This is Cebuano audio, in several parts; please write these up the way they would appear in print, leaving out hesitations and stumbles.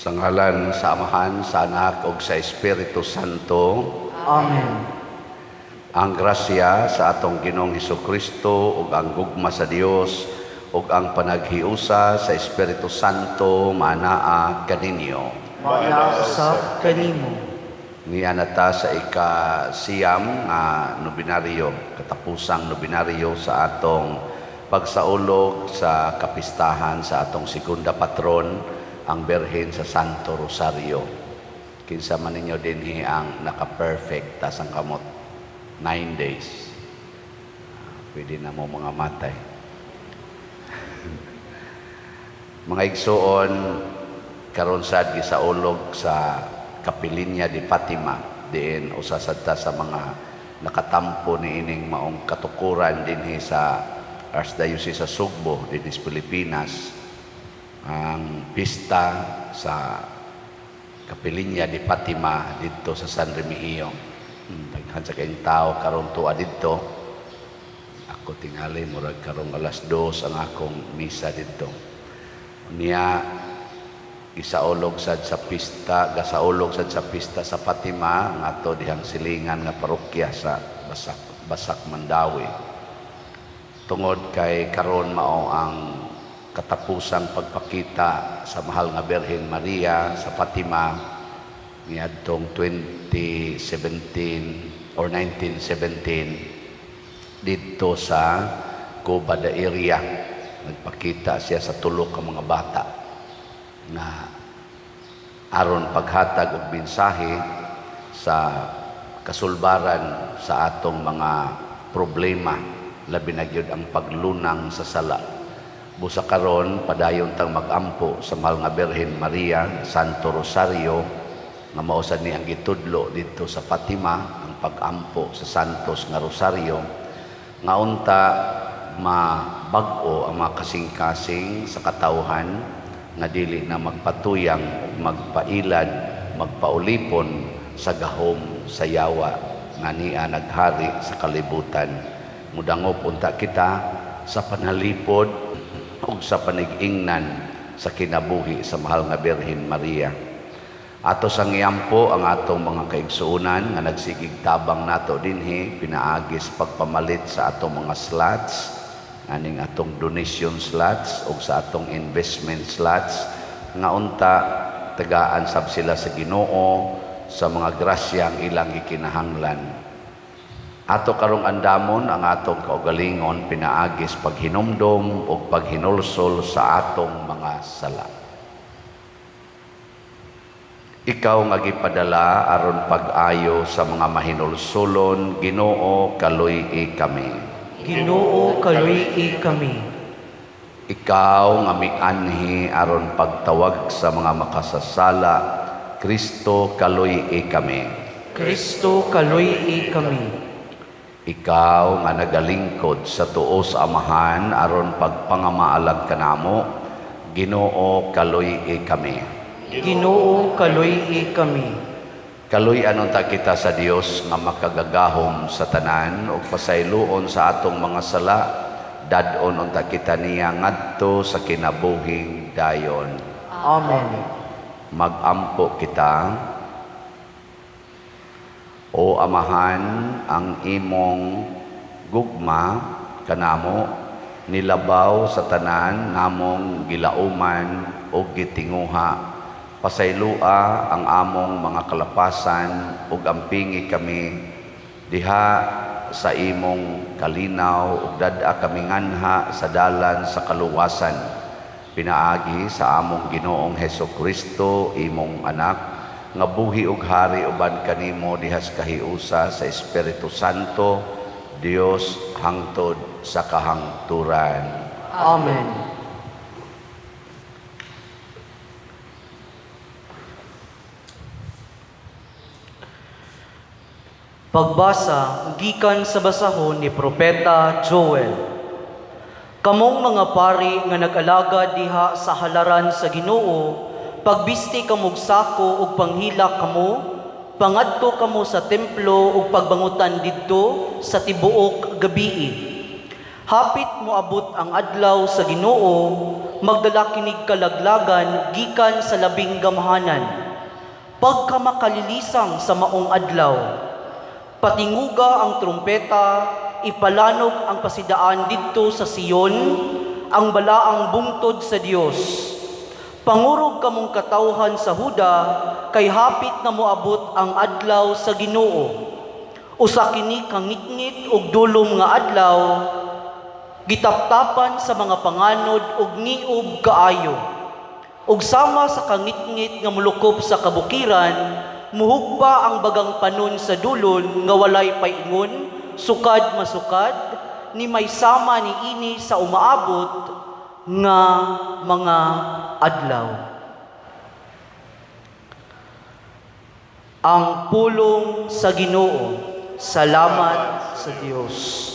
Sa ngalan sa Amahan, sa Anak ug sa Espiritu Santo. Amen. Ang grasya sa atong Ginoong Hesukristo ug ang gugma sa Dios ug ang panaghiusa sa Espiritu Santo maanaa kaninyo. Maanaa usab kanimo. Niya na ta sa ika-9 nga nobinaryo, katapusang nobinaryo sa atong pagsaulog sa kapistahan sa atong segunda patron, ang Birhen sa Santo Rosario. Kinsa man ninyo dinhi ang naka-perfect taas ang kamot? 9 days. Pwede na mo mga matay. Mga igsuon, karon sad gisaulog sa Kapilinya di Fatima diin usa sad ta sa mga nakatampo niining maong katukuran dinhi sa Archdiocese sa Sugbo dinhi sa Pilipinas, ang pista sa Kapilinya di Fatima didto sa San Remigio. Daghan sa kayong tao karon tuwa didto. Ako tingali murag karong alas 2 ang akong misa didto. Niya gisaulog sad sa pista, gasaulog sad sa pista sa Fatima ngadto dihang silingan nga parokya sa Basak, Basak Mandaue. Tungod kay karon mao ang katapusang pagpakita sa mahal nga Birhen Maria sa Fatima niadtong 2017 or 1917 didto sa Cuba da area. Nagpakita siya sa tulo ka mga bata nga aron paghatag og mensahe sa kasulbaran sa atong mga problema, labi na gyud ang paglunang sa sala. Busa karon padayon tang magampo sa mahal nga Birhen Maria, Santo Rosario, nga mao sad ni ang gitudlo didto sa Fatima, ang pagampo sa Santos nga Rosario, nga unta mabag-o ang mga kasing-kasing sa katawhan nga dili na magpatuyang, magpailad, magpaulipon sa gahom sa yawa nga niya naghari sa kalibutan. Mudangop unta kita sa panalipod ug sa panig-ingnan sa kinabuhi sa mahal nga Birhen Maria. Ato sang iampo ang atong mga kaigsuonan nga nagsigig tabang nato dinhi pinaagi sa pagpamalit sa atong mga slots, aning atong donation slots ug sa atong investment slots, nga unta tagaan sab sila sa Ginoo sa mga grasyang ilang gikinahanglan. Ato karong andamon ang atong kaugalingon pinaagi sa paghinumdom ug paghinulsol sa atong mga sala. Ikaw nga gipadala aron pag-ayo sa mga mahinulsolon, Ginoo, kaluy-i kami. Ginoo, kaluy-i kami. Ikaw nga mianhi aron pagtawag sa mga makasasala, Kristo, kaluy-i kami. Kristo, kaluy-i kami. Ikaw nga nagalingkod sa tuo sa Amahan aron pagpangamaalag kanamo, Ginoo, kaluy-i kami. Ginoo, kaluy-i kami. Kaluy-an unta kita sa Dios nga makagagahom sa tanan ug pasayloon sa atong mga sala, dad-on unta kita niya ngadto sa kinabuhing dayon. Amen. Magampo kita. O Amahan, ang imong gugma kanamo nilabaw sa tanan namong gilauman o gitinguha. Pasayloa ang among mga kalapasan ug ampingi kami diha sa imong kalinaw ug dad-a kami nganha sa dalan sa kaluwasan. Pinaagi sa among Ginoong Hesukristo, imong anak, nga buhi ug hari uban kanimo dihas kahiusa sa Espiritu Santo, Dios hangtod sa kahangturan. Amen. Pagbasa gikan sa basahon ni Propeta Joel. Kamong mga pari nga nag-alagad diha sa halaran sa Ginoo, pagbisti kamog sako ug panghilak kamo, pangadto kamo sa templo ug pagbangutan didto sa tibuok gabii. Hapit moabot ang adlaw sa Ginoo magdala kinig kalaglagan gikan sa labing gamhanan. Pagkamakalilisang sa maong adlaw, patinguga ang trumpeta, ipalanog ang pasidaan didto sa Sion, ang balaang bungtod sa Dios. Pangurog kamong katawhan sa Huda, kay hapit na moabot ang adlaw sa Ginoo. Usa kini kangitngit ug dulom nga adlaw, gitaptapan sa mga panganod ug niob kaayo. Ug sama sa kangitngit nga molukop sa kabukiran, muhugpa ang bagang panon sa dulon nga walay paingon, sukad masukad, ni may sama ni ini sa umaabot nga mga adlaw. Ang pulong sa Ginoo. Salamat sa Dios.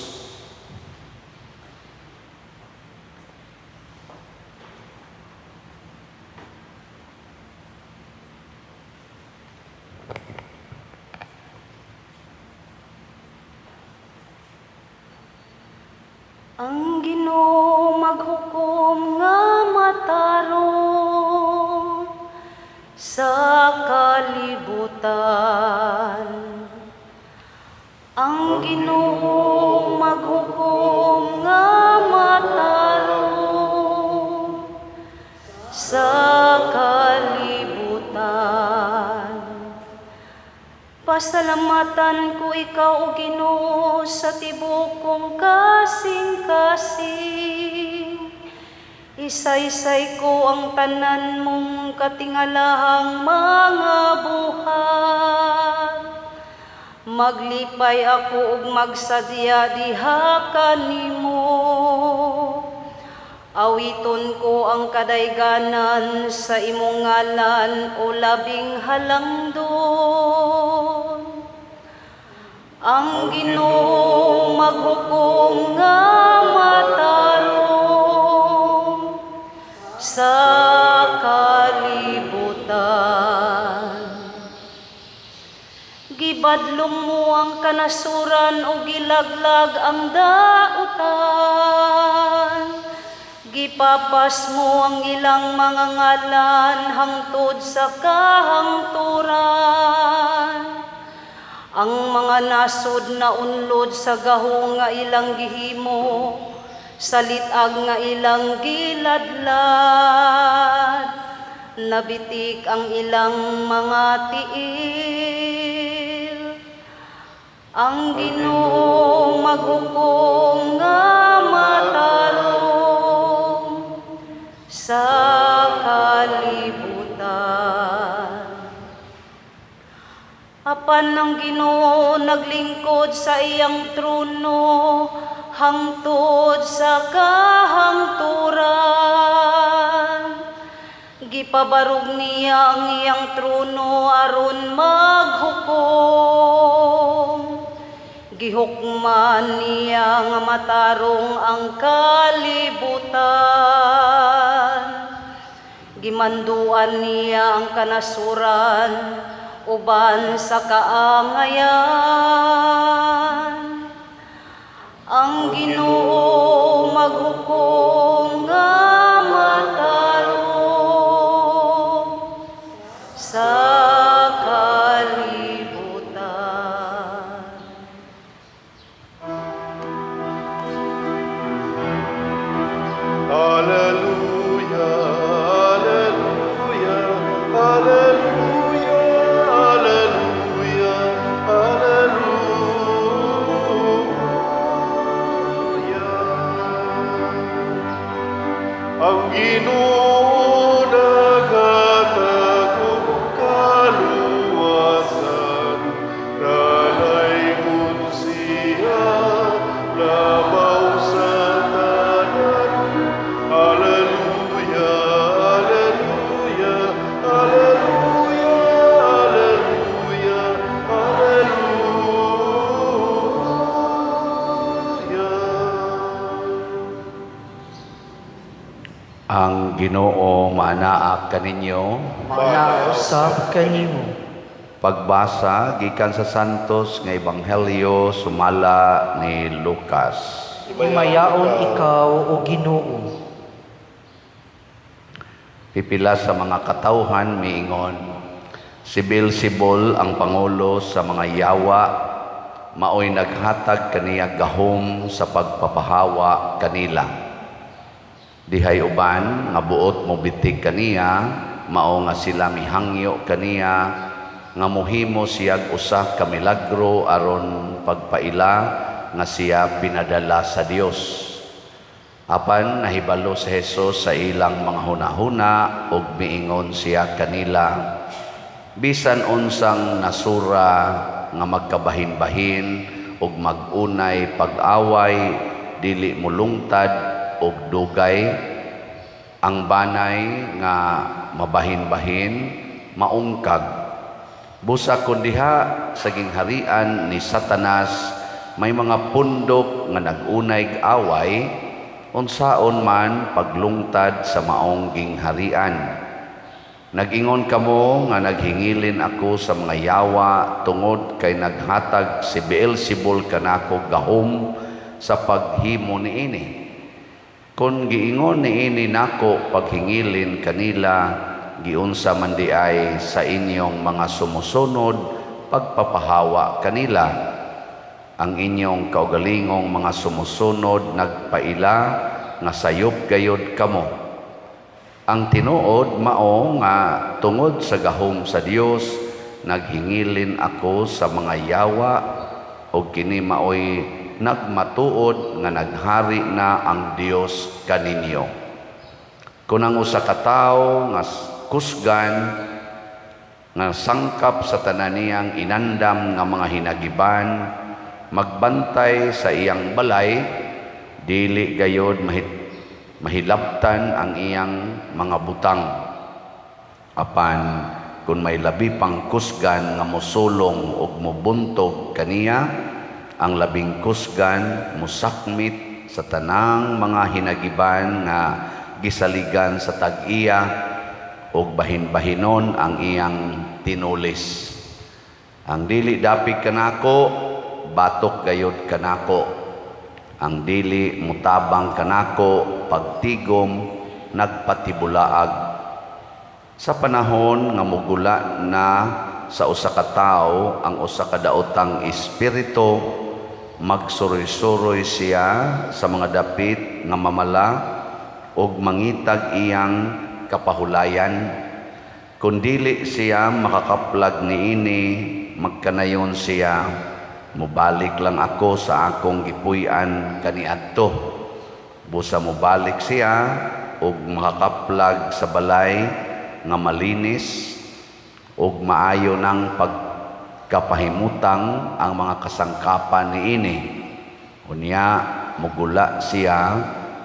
Ang Ginoo maghukom nga matarong sa kalibutan. Ang Ginoo maghukom nga matarong sa kalibutan. Pasalamatan ko ikaw, O Ginoo, sa tibuok kong kasing-kasing. Isaysay ko ang tanan mong katingalahang mga buhat. Maglipay ako ug magsadya diha kanimo. Awiton ko ang kadayganan sa imong ngalan, o labing halangdon. Ang Ginoo maghukom nga matarong sa kalibutan. Gibadlong mo ang kanasuran o gilaglag ang dautan. Gipapas mo ang ilang mga ngalan hangtod sa kahangturan. Ang mga nasod na unlod sa gahong nga ilang gihimo, sa lit-ag nga ilang giladlad. Nabitik ang ilang mga tiil. Ang Ginoo maghukom nga matarong sa kalibutan. Apan ang Ginoo naglingkod sa iyang trono hangtod sa kahangturan. Gipabarog niya ang iyang trono aron maghukom. Gihukman niya nga matarong ang kalibutan. Gimanduan niya ang kanasuran uban sa kaangayan. Ang Ginoo maghukom nga matarong sa kalibutan. Alleluia, alleluia, alleluia, alleluia, alleluia. Ang Ginoo naghatag og kaluwasan, dalaygon siya labaw sa tanan. Alleluia, alleluia, alleluia, alleluia, alleluia. Ang Ginoo maanaa kaninyo. Maanaa usab kanimo. Pagbasa gikan sa Santos nga Ebanghelyo sumala ni Lucas. Himayaon ikaw, O Ginoo. Pipila sa mga katawhan miingon, si Beelzebul ang pangulo sa mga yawa, maoy naghatag kaniya gahom sa pagpapahawa kanila. Dihay uban nga buot mobitig kaniya, mao nga sila mihangyo kaniya nga mohimo siyag usa ka milagro aron pagpaila nga siya pinadala sa Dios. Apan nahibalo si Jesus sa ilang mga hunahuna ug miingon siya kanila, bisan unsang nasura nga magkabahin-bahin ug mag-unay pag-away, dili molungtad og dugay. Ang banay nga mabahin-bahin maungkag. Busa kun diha sa gingharian ni Satanas may mga pundok nga nag-unay away, unsaon man paglungtad sa maong gingharian. Nag-ingon kamo nga naghingilin ako sa mga yawa tungod kay naghatag si Beelzebul kanako gahom sa paghimo niini. Kon giingon niini nako paghingilin kanila, giunsa man diay sa inyong mga sumusunod pagpapahawa kanila? Ang inyong kaugalingong mga sumusunod nagpaila nga sayop gayod kamo. Ang tinuod mao nga tungod sa gahom sa Dios naghingilin ako sa mga yawa, ug kini maoy nagmatuod nga naghari na ang Dios kaninyo. Kun ang usa ka tawo nga kusgan nga sangkap sa tanan niyang inandam nga mga hinagiban magbantay sa iyang balay, dili gayod mahilabtan ang iyang mga butang. Apan kung may labi pang kusgan nga mosulong og mobuntog kaniya, ang labing kusgan mosakmit sa tanang mga hinagiban nga gisaligan sa tag-iya og bahin-bahinon ang iyang tinulis. Ang dili dapig kanako, batok gayod kanako. Ang dili mutabang kanako pagtigom, nagpatibulaag. Sa panahon nga mugula na sa usa ka tawo ang usa ka daotang espiritu, magsuroy-suroy siya sa mga dapit nga mamala ug mangitag iyang kapahulayan. Kun dili siya makakaplag niini, magkanayon siya, mobalik lang ako sa akong gipuy-an kaniadto. Busa mobalik siya ug makakaplag sa balay nga malinis ug maayo nang pagkapahimutang ang mga kasangkapan niini. Unya mugula siya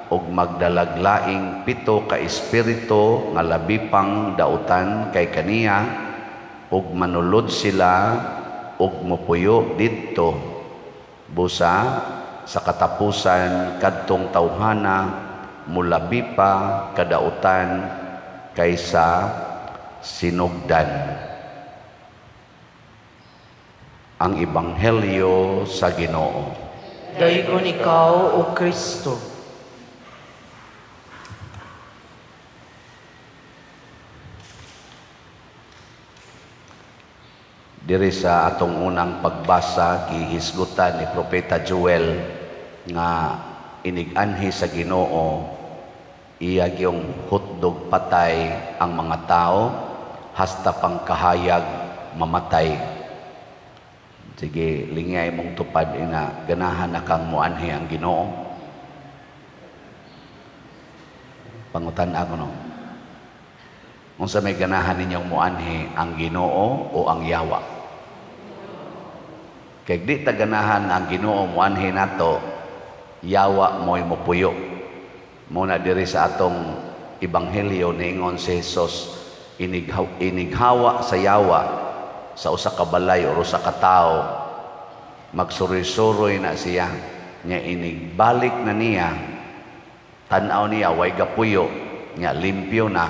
ug magdalag laing 7 ka espiritu nga labi pang dautan kay kaniya, ug manulod sila ug mopuyo didto. Busa sa katapusan kadtong tawhana mulabi pa kadautan kaysa sinugdan. Ang Ebanghelyo sa Ginoo. Daygon ikaw, O Kristo. Diri sa atong unang pagbasa, gihisgutan ni Propeta Joel nga inig-anhi sa Ginoo, iya gyung hotdog patay ang mga tao hasta pangkahayag mamatay. Sige, lingay mong tupad ina, ganahan na kang muanhi ang Ginoo. Pangutan ako no. Unsa may ganahan ninyong muanhi ang Ginoo o ang yawa? Kay di ta ganahan ang Ginoo muanhi nato, yawa mo'y mopuyo. Muna diri sa atong ebanghelyo niingon si Jesus, inighawa sa yawa sa usa ka balay o usa ka tawo, magsuroy-suroy na siya, nya inigbalik na niya, tan-aw niya way gapuyo, nya limpyo na,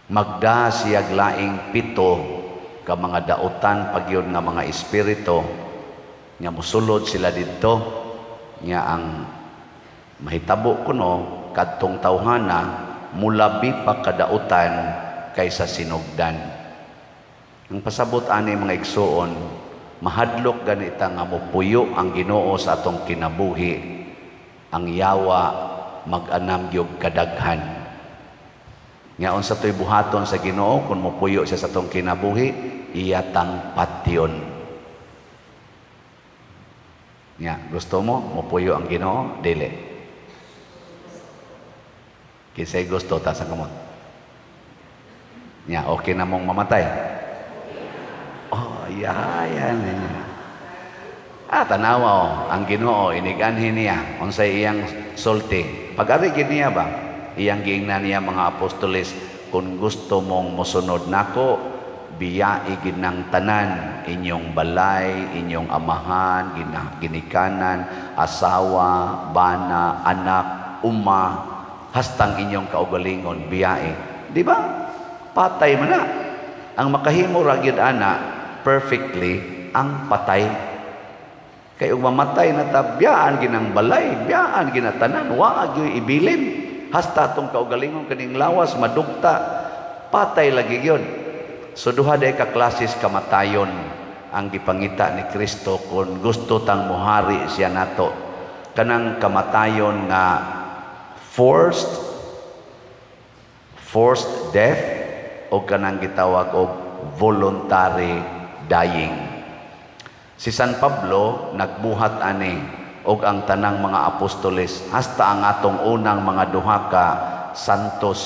magda siya laing 7 ka mga dautan pagyon nga mga espiritu, nya mosulod sila didto, nya ang mahitabo kuno kadtong tawhana mulabi pa kadautan kaysa sinugdan. Ang pasabot ani, mga igsuon, mahadlok ganita nga mopuyo ang Ginoo sa atong kinabuhi, ang yawa mag-anam gyud kadaghan. Nga unsa to'y buhaton sa Ginoo kung mopuyo siya sa atong kinabuhi? Iya tang patyon. Nga, gusto mo mopuyo ang Ginoo? Dili. Kinsay gusto, taas ang kamot. Nya, okay na mong mamatay? Oh, yeah, yan. Ah, tanawa oh, ang Ginoo inig-anhi niya unsay iyang sulti. Pag-ari gid niya ba? Iyang giingnan niya mga apostoles, "Kung gusto mong mosunod nako, biyai gid ng tanan, inyong balay, inyong amahan, ginikanan, asawa, bana, anak, uma, hastang inyong kaugalingon, biyai." Di ba? Patay man na. Ang makahimo ra gyud ana perfectly ang patay. Kay ug mamatay na ta, biyaan ginang balay, biyaan ginatanan, wa gyud ibilin. Hasta atong kaugalingon kaning lawas madugta, patay lagi gyud. So duha day ka klases kamatayon ang gipangita ni Kristo kung gusto tang muhari siya nato. Kanang kamatayon nga forced death o kanang gitawag og voluntary dying. Si San Pablo nagbuhat ani og ang tanang mga apostoles, hasta ang atong unang mga duha ka santos,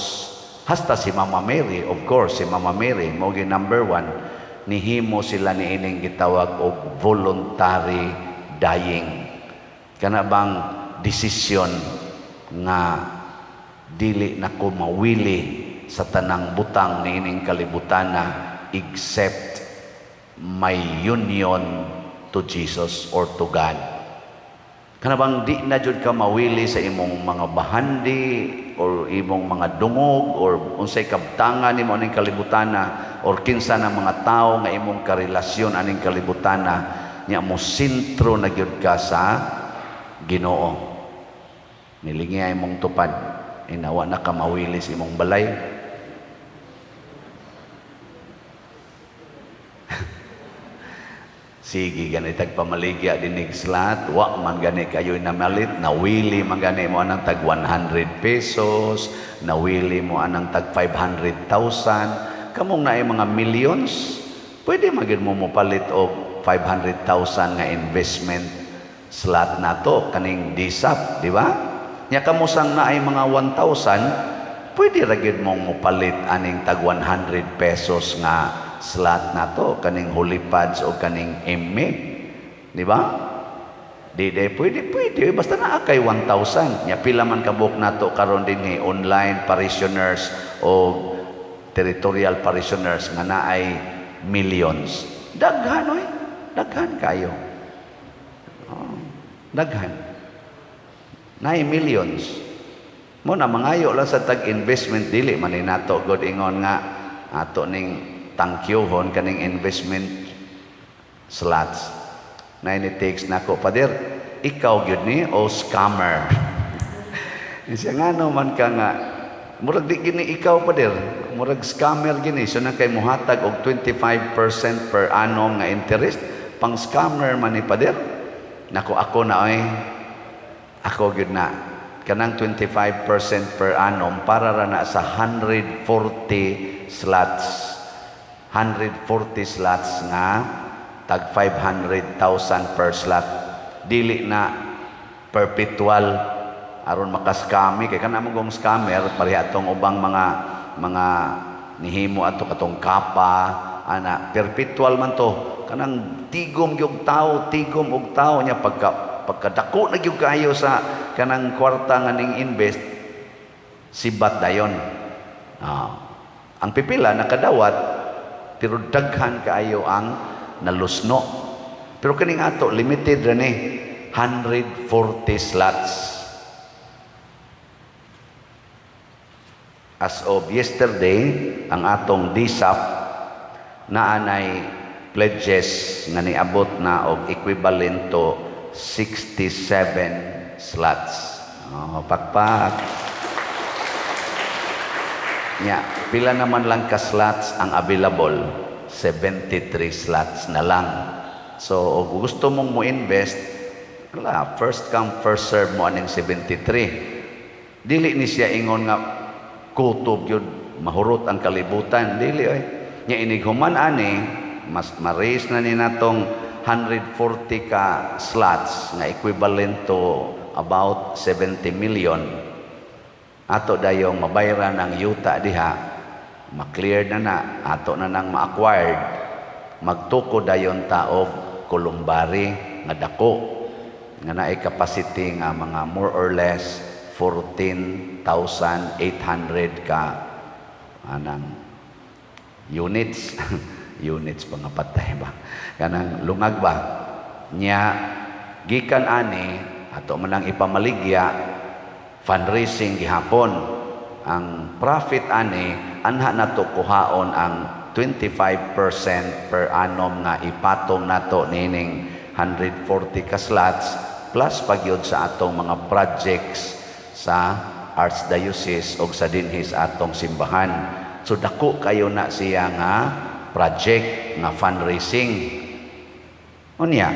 hasta si Mama Mary, of course, si Mama Mary mao gyud number one. Nihimo sila niining gitawag og voluntary dying, kana bang desisyon nga dili na ko mawili sa tanang butang niining kalibutana except my union to Jesus or to God. Kana bang di na jud ka mawili sa imong mga bahandi or imong mga dungog or unsay kabtangan nimo aning kalibutana or kinsa na mga tawo nga imong karelasyon aning kalibutana, nya mo sentro na gyud ka sa Ginoo. Nilingi ay imong tupad, inawa na ka mawili sa imong balay. Sige, gani tag pamaligya dinig slot, wa man gani kayo namalit, nawili man gani mo anang tag 100 pesos, nawili mo anang tag 500,000, kamong naay mga millions, pwede magid mo mopalit og 500,000 nga investment slot nato kaning DSAP, di ba? Nya kamo sang naay mga 1,000, pwede ra gyud mong mopalit aning tag 100 pesos nga slot nato kaning Holipads o kaning ME, di ba? Di di pwede, pwede basta naa kay 1,000. Nya pila man kabuok nato karon dinhi online parishioners o territorial parishioners nga naay millions? Daghan oy, daghan kayo. Oh, daghan naay millions mo na mangayo lang sa tag investment. Dili man ni nato god ingon nga ato ning tangkyuhon kaning investment slots na ini text nako, "Father, ikaw gyud ni o scammer?" Siya nga man ka nga murag di gini ikaw, Father, murag scammer gini. So na kay muhatag og 25% per annum nga interest, pang scammer man ni Father. Nako, ako na oy, ako gyud na. Kanang 25% per annum para ra na sa 140 slots, 140 slots nga tag 500,000 per slot. Dili na perpetual aron makaskami kay kana mo scammer pareha atong ubang mga nihimo ato katong kapa ana, perpetual man to, kanang tigom gyud tao, tigom og tao. Nya pagkadako na gyud kayo sa kanang kwarta nga ning invest, sibat dayon. Ang pipila nakadawat, pero daghan kaayo ang nalusno. Pero kaning ato limited ra ni, 140 slots. As of yesterday, ang atong DSAP naanay pledges nga niabot na og equivalent to 67 slots. Oh, pakpak. Nya, pila naman lang ka slots ang available? 73 slots na lang. So, kung gusto mong mo invest, wala, first come, first serve mo aning 73. Dili ni siya ingon nga kutob yun, mahurot ang kalibutan. Dili oy. Nya inig human ani, mas ma-raise na ni natong 140 ka slots nga equivalent to about 70 million. Ato dayong mabayran ang yuta diha, ma-clear na na, ato na nang ma-acquired, magtukod dayon ta og columbary nga dako nga naay capacity nga mga more or less 14,800 ka anang units, units pa nga patay ba, kanang lungag ba. Nya gikan ani, ato man lang ipamaligya, fundraising gihapon. Ang profit ani, anha nato kuhaon ang 25% per annum nga ipatong nato nining 140 ka slots, plus pagyud sa atong mga projects sa Archdiocese o sa dinhi sa atong simbahan. So dako kayo na siya nga project nga fundraising. Unya,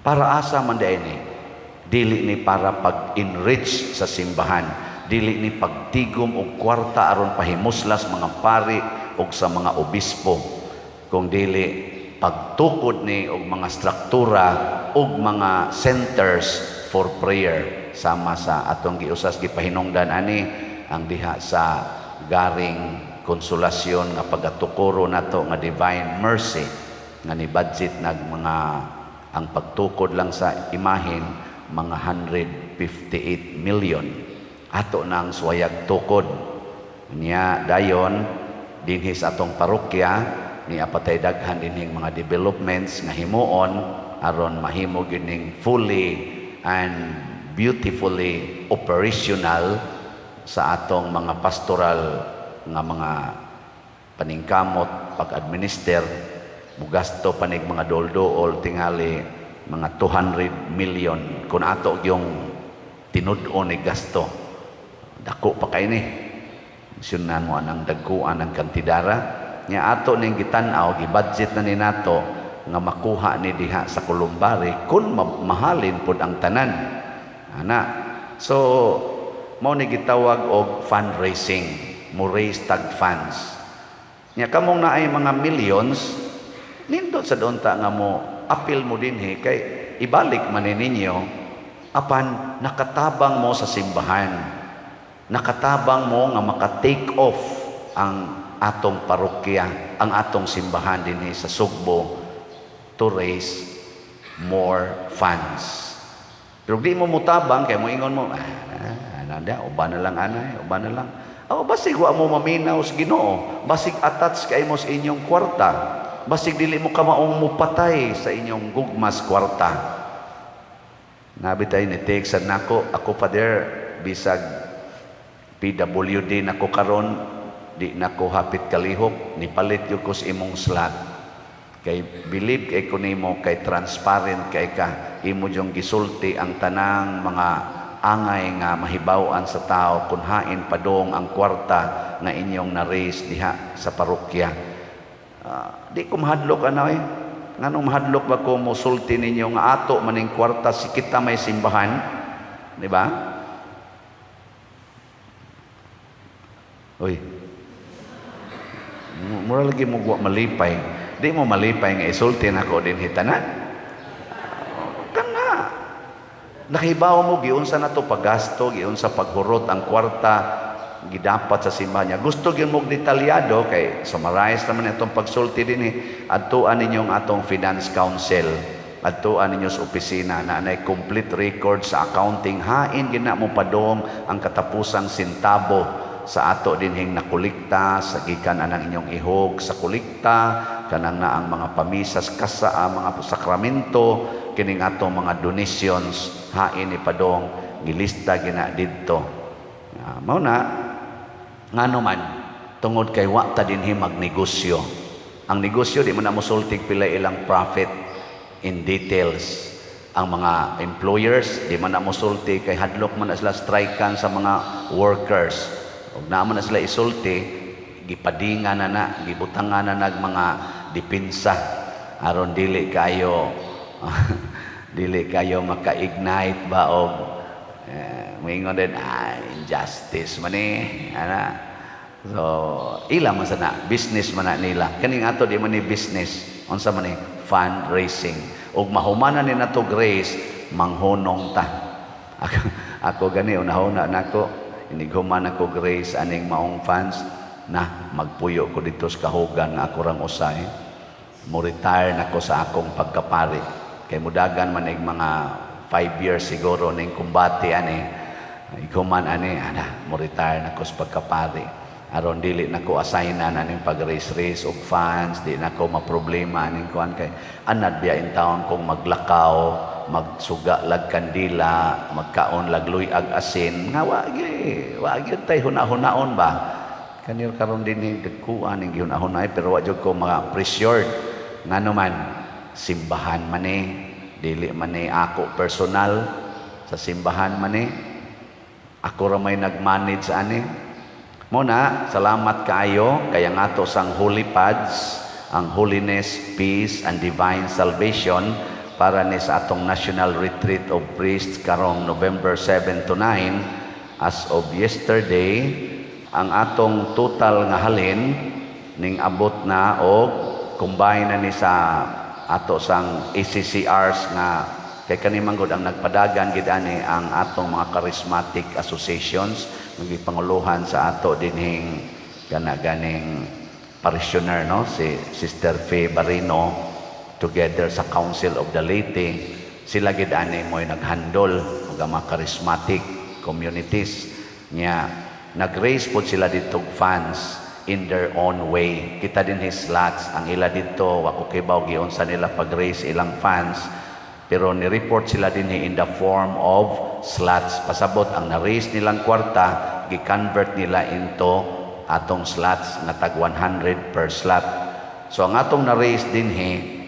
para asa man diay ni? Dili ni para pag-enrich sa simbahan, dili ni pagtigom og kwarta aron pahimuslas mga pari og sa mga obispo, kung dili pagtukod ni og mga struktura og mga centers for prayer, sama sa atong giusas gipahinungdan ani ang diha sa garing Konsolasyon nga pagatukoro nato nga Divine Mercy, nga ni budget nag mga ang pagtukod lang sa imahin mga 158 million ato nang suwayag tukod niya. Dayon dinhi sa atong parokya ni apatay daghan dinhing mga developments nga himuon aron mahimo gyud ning fully and beautifully operational sa atong mga pastoral nga mga paningkamot pag-administer. Mugasto panig mga dol-dool tingali mga 200 million kung ato yung tinud-on ni gasto. Dako pa kay ni sunan mo anang dagkuan ang kantidara. Nya ato ning gitan-aw, gi-budget na ni nato nga makuha ni diha sa columbary kung mahalin pud ang tanan ana. So mao ni gitawag og fundraising, mo raise tag funds. Nya kamong naay mga millions, nindot sa doon ta nga mo apil mo dinhi kay ibalik man ni ninyo, apan nakatabang mo sa simbahan, nakatabang mo nga maka-take off ang atong parokya, ang atong simbahan dinhi sa Sugbo to raise more funds. Pero di mo mutabang kay moingon mo, "Ah, ana, uban na lang anay, uban na lang." Oh, basig wa mo maminaw sa Ginoo, basig attached kay mo sa inyong kwarta, basig dili mo kamaong mupatay sa inyong gugmas kwarta. Nabi tayo ni text nako, "Ako, Father, bisag PWD nako karon, di nako hapit kalihok, nipalit gyud ko sa imong slot. Kay believe kay ko nimo kay transparent kay ka, imo jung gisulti ang tanang mga angay nga mahibaw-an sa tao kung hain padong ang kwarta nga inyong na-raise diha sa parokya." Di ko mahadlok ano eh. Nganong mahadlok ba ko mosulti ninyo nga ato maning kwarta, si kita may simbahan, di ba? Uy. Mura lagi mo wa malipay. Di mo malipay nga isulti nako din hitanan. Kana. Nakahibaw mo giunsa na to paggasto, giunsa paghurot ang kwarta gidapat sa simbahan niya. Gusto gyud mo detalyado kay summarize naman itong pagsulti dinhi. Adtuan ninyo ang atong finance council. Adtuan ninyo sa opisina na anay complete record sa accounting. Hain gina mo padong ang katapusang sentabo sa ato dinhing nakolekta sa gikan anang inyong ihog sa kolekta, kanang na ang mga pamisas kasa ang mga sakramento, kining atong mga donations, hain ni padong gilista gina didto. Mao na ngano man, tungod kay wa ta dinhi magnegosyo. Ang negosyo di man na mosultig pila ilang profit in details. Ang mga employers di man na mosulti kay hadlok man na sila strikean sa mga workers. Ug naa man na sila isulti, gipadinga na na, gibutangan na nag mga depensa aron dili kayo maka-ignite ba og moingon din, "Ah, injustice man ni ana." So ila man sa na business man na nila. Kaning ato, di man ni business. Unsa man ni? Fundraising. Ug mahumanan ni nato raise, manghunong ta. Ako gani, unahuna nako, inighuman ako raise aning maong funds na, magpuyo ko dito sa kahugan nga ako rang usay. Mo retire nako sa akong pagkapari kay mudagan man ig mga 5 years siguro ning kumbate ani. Ighuman ani ana, mo retire nako sa pagkapari aron dili nako assignan aning pag-raise-raise og funds, di nako maproblema aning kuan, kay anad biya in town kung maglakaw, magsuga lag kandila, magkaon lag luyag asin nga wa gyud, wa gyud tay huna-hunaon ba. Kanil karon dinhi, dagkuan ning gihuna-hunay, pero wa jud ko mga pressured. Ngano man, simbahan man ni, dili man ni ako personal. Sa simbahan man ni, ako ra may nag-manage ani. Mo na, salamat kaayo kaya nga ato sang Holy Pads, ang Holiness, Peace and Divine Salvation, para ni sa atong National Retreat of Priests karong November 7 to 9. As of yesterday, ang atong total nga halin ning abot na og combine na ni sa ato sang ACCRs, nga kay kani man gud ang nagpadagan gid ani, ang atong mga charismatic associations nga gipanguluhan sa ato dinhing kana ganing parishioner, no, si Sister Faye Barino, together sa Council of the Laity. Sila gid ani mo'y naghandol og ang mga charismatic communities nya. Nag-raise pod sila dito funds in their own way. Kita din his slots ang ila dito. Wa ko kibaw giunsa nila pag-raise ilang funds, pero ni-report sila din in the form of slots. Pasabot, ang na-raise nilang kwarta, gi-convert nila into atong slots nga tag 100 per slot. So ang atong na-raise dinhi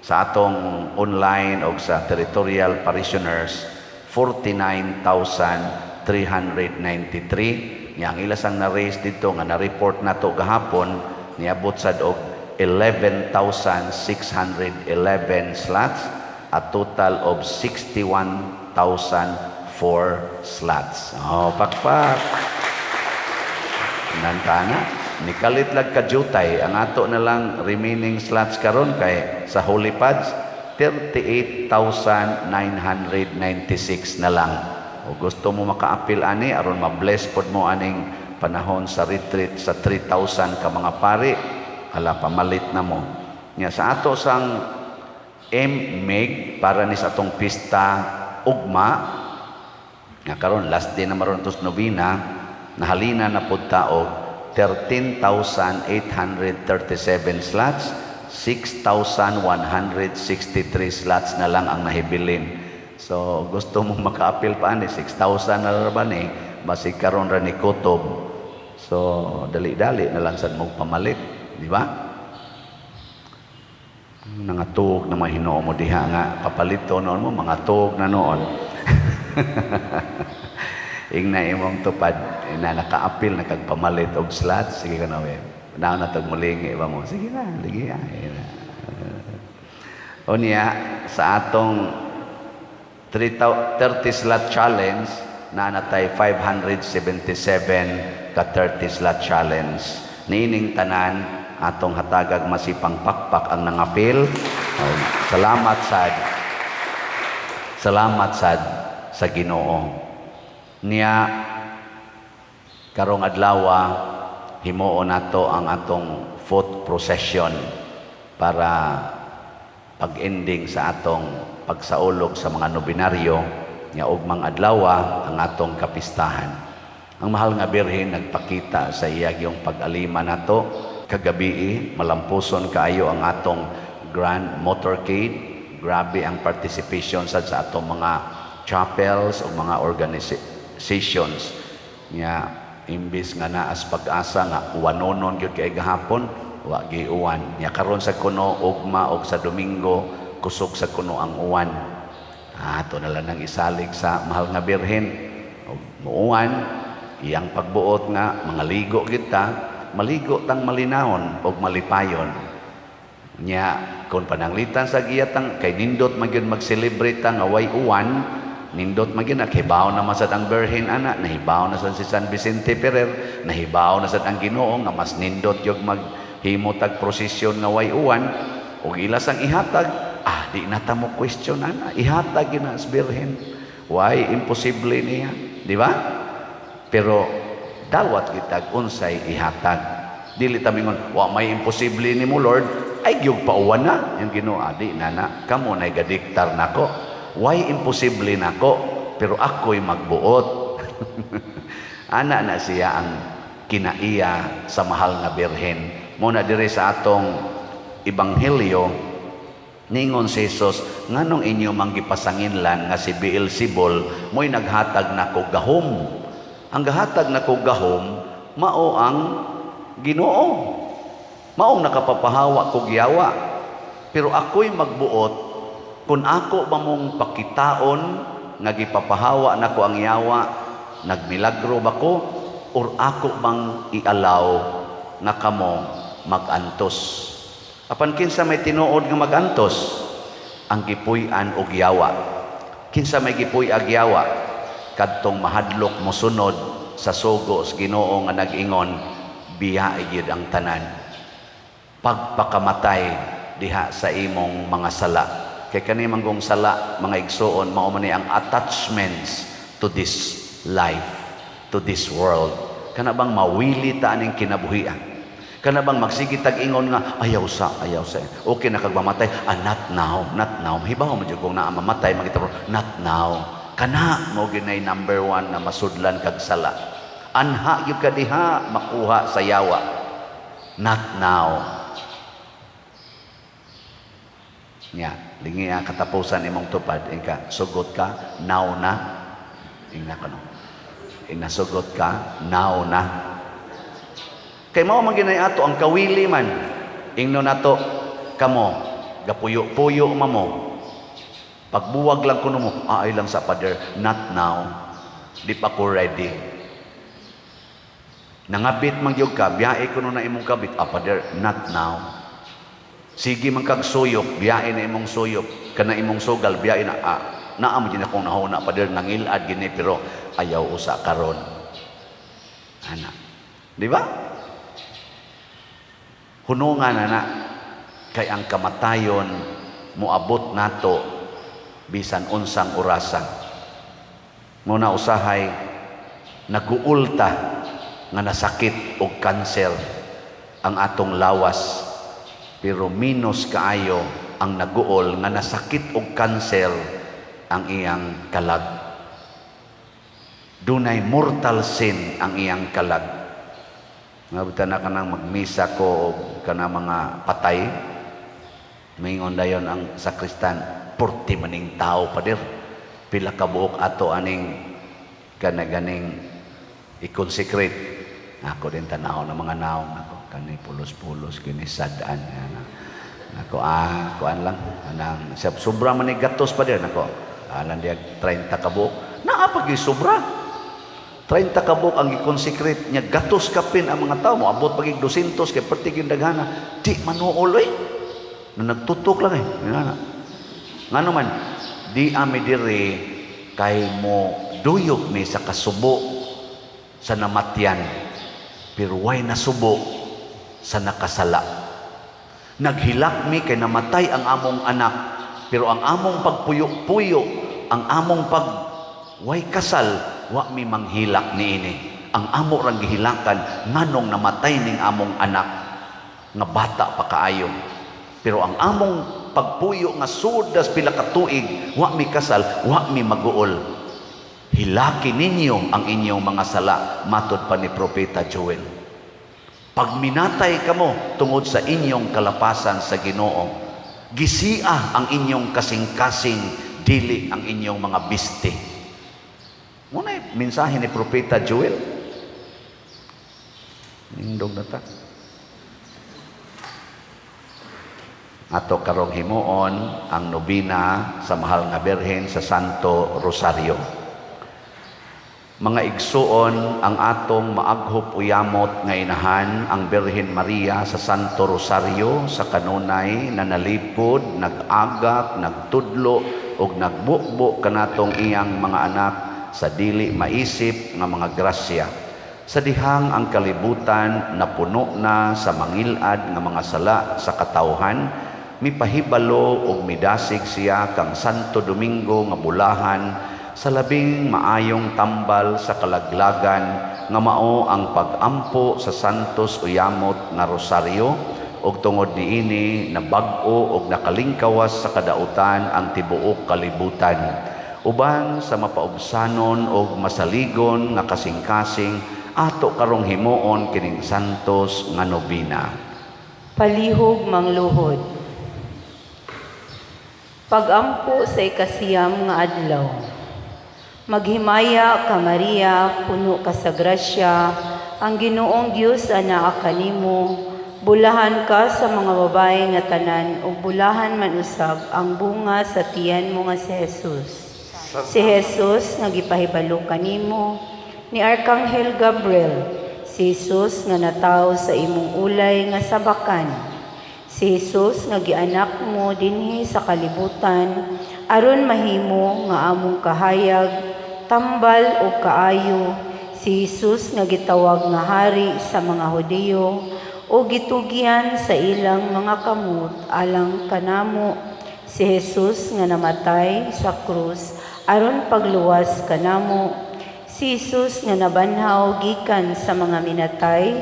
sa atong online o sa territorial parishioners, 49,393. Nya ang ila sang na-raise dito nga na-report nato gahapon, niabot sad og 11,611 slots, a total of 61,004 slots. Oh, pakpak. Nantana, nikalit lag kadyutay ang ato na lang remaining slots karon kay sa Holy Pads, 38,996 na lang. O gusto mo makaapil ani aron ma-bless pod mo aning panahon sa retreat sa 3,000 ka mga pari, hala, pamalit na mo. Nya sa ato sang MMIG para ni sa atong pista ugma nga karon last day na maron tos nobena, nahalina na pud ta og 13,837 slots. 6,163 slots na lang ang nahibilin. So gusto mo makaapil pa ani, 6,000 na ra ba ni, basig karon ra ni kutob. So dali-dali na lang sad mo pamalit, di ba? Nangatuog na mga mo diha nga papalito noon mo, mga tuog na noon. Ingna imong tupad na nakaapil na kag pamalit og slots, sige ka na we. Naon na tog mulingi ba mo? Sige na, ligi ay. O niya sa atong 30 slot challenge, naa na tay 577 ka 30 slot challenge. Niining tanan, atong hatagag masipang pakpak ang nangapil. Oh, salamat sad. Salamat sad sa Ginoo. Niya karong adlaw, himuon nato ang atong foot procession para pag-ending sa atong pagsaulog sa mga nobinaryo. Nya ugmang adlaw ang atong kapistahan. Ang mahal nga Birhen nagpakita sa iya yung pag-alima nato kagabi. Malampuson kaayo ang atong grand motorcade. Grabe ang participation sad sa atong mga chapels o mga organizations. Nya imbis nga naas pag-asa nga uwanonon gyud kay gahapon, wa giuwan. Nya karon sa kuno ugma og sa Domingo, kusog sa kuno ang uwan. Ah, ato na lang nang isalig sa mahal nga Birhen. Og muuwan. Iyang pagbuot nga mga ligo kita, maligo tang malinawon og malipayon. Nya kung pananglitan sa giyatang kay nindot man gyud mag-celebrate ta nga way uwan, nindot man gyud, nahibaw na man sad ang Birhen ana, nahibaw na sad si San Vicente Ferrer, nahibaw na sad ang Ginoo nga mas nindot gyud maghimo tag prosesyon nga way uwan ug ila sang ihatag, di na ta mo question ana, ihatag gyud na sa Birhen. Why imposible niya, di ba? Pero dawat kitag unsay ihatag. Dili ta mingon, "Wa may imposible nimo, Lord, ay gyud pauwan na." Yung Ginoo, "Adi na na, kamo nay gadiktar nako. Why imposible nako, pero ako'y magbuot." Ana na siya ang kinaiya sa mahal nga Birhen. Muna diri sa atong ebanghelyo, ningon si Jesus, "Nganong inyo mang gipasanginlan nga si Beelzebul mo'y naghatag nako gahom? Ang gahatag nako gahom mao ang Ginoo. Maong nakapapahawa kog yawa. Pero ako'y magbuot kung ako ba mong pakitaon nga gipapahawa nako ang yawa, nagmilagro ba ko, or ako bang ialaw nga kamo magantos?" Apan kinsa may tinuod nga magantos? Ang gipuy-an og yawa. Kinsa may gipuy-ag yawa? Kadtong mahadlok mosunod sa sugo sa Ginoo nga nag-ingon, "Biyae gyud ang tanan. Pagpakamatay diha sa imong mga sala." Kay kani manggong sala, mga igsuon, mao man ni ang attachments to this life, to this world. Kana bang mawili ta aning kinabuhian? Kana bang magsige tag ingon nga ayaw sa, ayaw sa. Okay na kag mamatay, not now, not now. Hibaw mo jud kung naa mamatay makita, not now. Kana mo ginay number one na masudlan kag sala. Anha gyud ka diha makuha sa yawa. Not now. Nya, lingi ang katapusan imong tupad, inka sugot ka, now na. Ingna ka no. Inasugot ka, now na. Kay mao man ginay ato ang kawili man. Ingno nato kamo, gapuyo-puyo mamo. Pagbuwag lang kuno mo, ay lang sa pader, not now. Di pa ko ready. Nangabit man gyud ka, biyae kuno na imong kabit, pader, not now. Sige man kag suyop, biyae na imong suyop, kana imong sugal, biyae na, naa mo din akong nahuna, pader, nangilad gini, pero ayaw usa karon. Ana. Di ba? Hunungan na na, kay ang kamatayon moabot nato bisan unsang orasa. Muna usahay naguulta nga nasakit og kanser ang atong lawas, pero minus kaayo ang naguol nga nasakit og kanser ang iyang kalag. Dunay mortal sin ang iyang kalag. Nga na kanang magmisa ko og kana mga patay, maingon dayon ang sakristan, "Porti maning tao, pader, pila ka buok ato aning kanaganing i-consecrate." Ako din tanaw ng mga naong ako kani pulos-pulos kini sad-an ana. Nako, kuan lang anang sobra man ni gatos, pader. Nako, alan diag 30 ka buok naa pag sobra 30 ka buok ang gi-consecrate nya, gatos kapin ang mga tao, moabot pag 200 kay perti gyud daghana. Di manuol oy, na nagtutok lang eh. Ngana ngano man di ami diri kay mo duyog mi sa kasubo sa namatyan, pero way nasubo sa nakasala. Naghilak mi kay namatay ang among anak, pero ang among pagpuyo-puyo, ang among pag way kasal, wa mi manghilak niini. Ang amo rang gihilakan, nganong namatay ning among anak nga bata pa kaayo. Pero ang among pagpuyo nga sudas pila ka tuig wa mi kasal, wa mi maguol. Hilaki ninyo ang inyong mga sala," matod pa ni Propeta Joel. "Pagminatay kamo tungod sa inyong kalapasan sa Ginoo. Gisia ang inyong kasing-kasing, dili ang inyong mga biste." Muna mensahe ni Propeta Joel. Nindog na ta. Ato karong himuon ang nobina sa Mahal nga Birhen sa Santo Rosario. Mga igsuon, ang atong maaghop uyamot nga inahan, ang Birhen Maria sa Santo Rosario sa kanunay na nalipod, nag-agak, nagtudlo ug nagbukbo kanatong iyang mga anak sa dili maisip nga mga grasya. Sa dihang ang kalibutan napuno na sa mangilad nga mga sala sa katawhan, mipahibalo ug midasig siya kang Santo Domingo nga bulahan sa labing maayong tambal sa kalaglagan nga mao ang pag-ampo sa Santos Uyamot nga Rosaryo, ug tungod niini nabag-o ug nakalingkawas sa kadautan ang tibuok kalibutan. Uban sa mapaubsanon ug masaligon nga kasing-kasing, ato karong himuon kining Santos nga nobena. Palihog mangluhod. Pagampo sa 9 nga adlaw. Maghimaya ka Maria, puno ka sa grasya, ang Ginoong Dios anaa kanimo. Bulahan ka sa mga babae nga tanan ug bulahan man usab ang bunga sa tiyan mo nga si Jesus. Si Jesus nga gipahibalo kanimo ni Arkanghel Gabriel, si Jesus nga natawo sa imong ulay nga sabakan. Si Jesus nga gianak mo dinhi sa kalibutan aron mahimo nga among kahayag, tambal o kaayo. Si Jesus nga gitawag nga hari sa mga Hudiyo o gitugyan sa ilang mga kamot alang kanamo. Si Jesus nga namatay sa krus aron pagluwas kanamo. Si Jesus nga nabanhaw gikan sa mga minatay.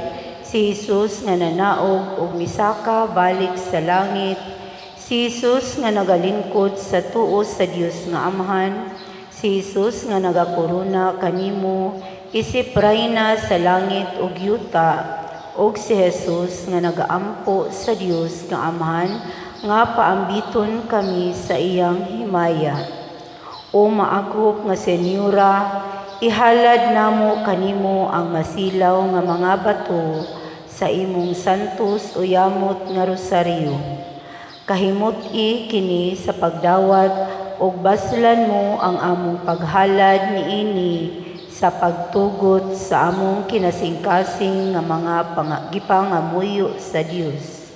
Si Jesus nga nanaog ug misaka balik sa langit. Si Jesus nga nagalingkod sa tuo sa Dios nga Amahan. Si Jesus nga nagakorona kanimo isip rayna sa langit ug yuta. Ug si Jesus nga nagaampo sa Dios nga Amahan nga paambiton kami sa iyang himaya. O maaghop nga Senyora, ihalad namo kanimo ang masilaw nga mga bato sa imong santos uyamot nga rosaryo. Kahimut-i kini sa pagdawat ug baslan mo ang among paghalad niini sa pagtugot sa among kinasingkasing nga mga gipangamuyo sa Dios.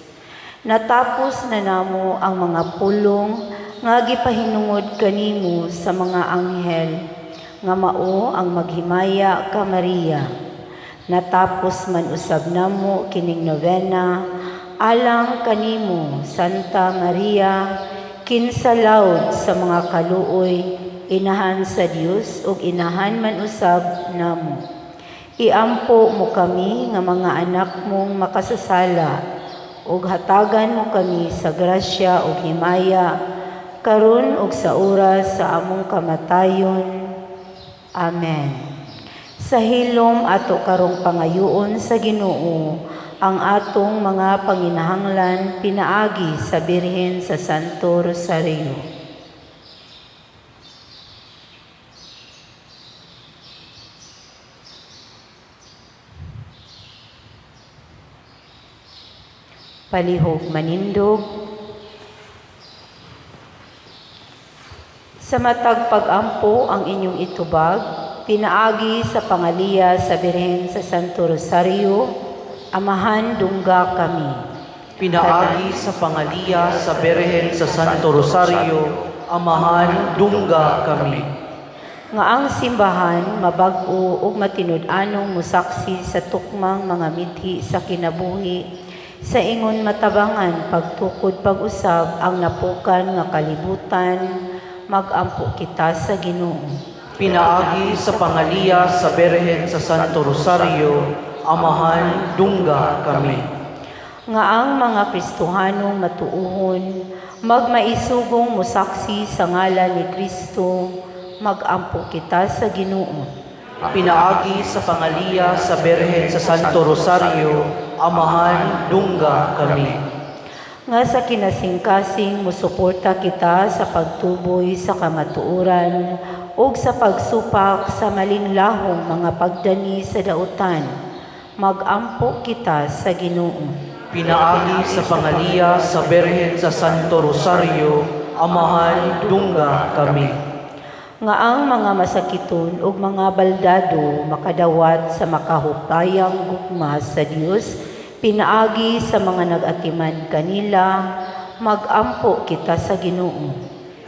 Natapos na namo ang mga pulong nga gipahinungod kanimo sa mga anghel nga mao ang maghimaya ka Maria. Natapos man usab namo kining novena alang kanimo, Santa Maria, kinsa lawd sa mga kaluoy, inahan sa Dios ug inahan man usab namo. Iampo mo kami nga mga anak mong makasasala ug hatagan mo kami sa grasya ug himaya karon ug sa oras sa among kamatayon. Amen. Sa hilom ato karong pangayoon sa Ginoo ang atong mga panginahanglan pinaagi sa Birhen sa Santo Rosario. Palihog manindog. Sa matag pag-ampo ang inyong itubag, pinaagi sa pangaliya sa Birhen sa Santo Rosario, Amahan, dungga kami. Pinaagi sa pangaliya sa Birhen sa Santo Rosario, Amahan, dungga kami. Nga ang simbahan mabag-o ug matinud-anong musaksi sa tukmang mga mithi sa kinabuhi, sa ingon matabangan pagtukod pag-usab ang napukan nga kalibutan, mag-ampo kita sa Ginoo. Pinaagi sa pangaliya sa Birhen sa Santo Rosario, Amahan, dungga kami. Nga ang mga Kristohanong matuohon, magmaisugong musaksi sa ngalan ni Kristo, mag-ampo kita sa Ginoo. Pinaagi sa pangaliya sa Birhen sa Santo Rosario, Amahan, dungga kami. Nga sa kinasingkasing musuporta kita sa pagtuboy sa kamatuoran ug sa pagsupak sa malinlahong mga pagdani sa dautan, mag-ampo kita sa Ginoo. Pinaagi sa pangaliya sa Birhen sa Santo Rosario, Amahan, dungga kami. Nga ang mga masakiton ug mga baldado makadawat sa makahupayang gugma sa Dios pinaagi sa mga nag-atiman kanila, magampo kita sa Ginoo.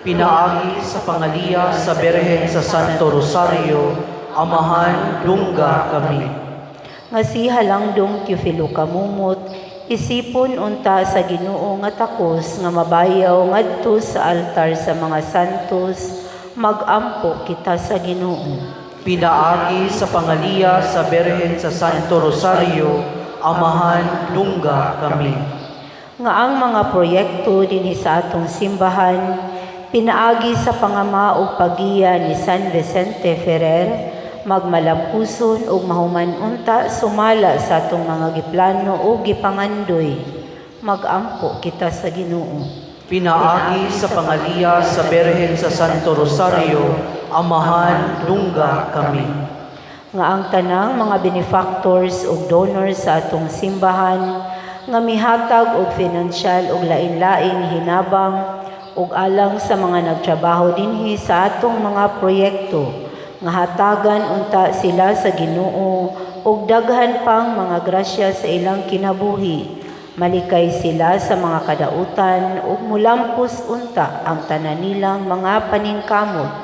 Pinaagi sa pangaliya sa Berhen sa Santo Rosario, Amahan, dungga kami. Nga si Halangdong Teofilo Camomot, isipon unta sa Ginoo nga takos nga mabayaw ngadto sa altar sa mga santos, magampo kita sa Ginoo. Pinaagi sa pangaliya sa Berhen sa Santo Rosario, Amahan, dungga kami. Nga ang mga proyekto dinhi sa atong simbahan pinaagi sa pangama ug paggiya ni San Vicente Ferrer magmalampuson ug mahuman unta sumala sa atong mga giplano ug gipangandoy, magampo kita sa Ginoo. Pinaagi sa pangaliya sa Berhen sa Santo Rosario, Amahan, dungga kami. Nga ang tanang mga benefactors ug donors sa atong simbahan nga mihatag og financial ug lain-laing hinabang ug alang sa mga nagtrabaho dinhi sa atong mga proyekto, nga hatagan unta sila sa Ginoo ug daghan pang mga grasya sa ilang kinabuhi, malikay sila sa mga kadautan ug mulampos unta ang tanan nilang mga paningkamot,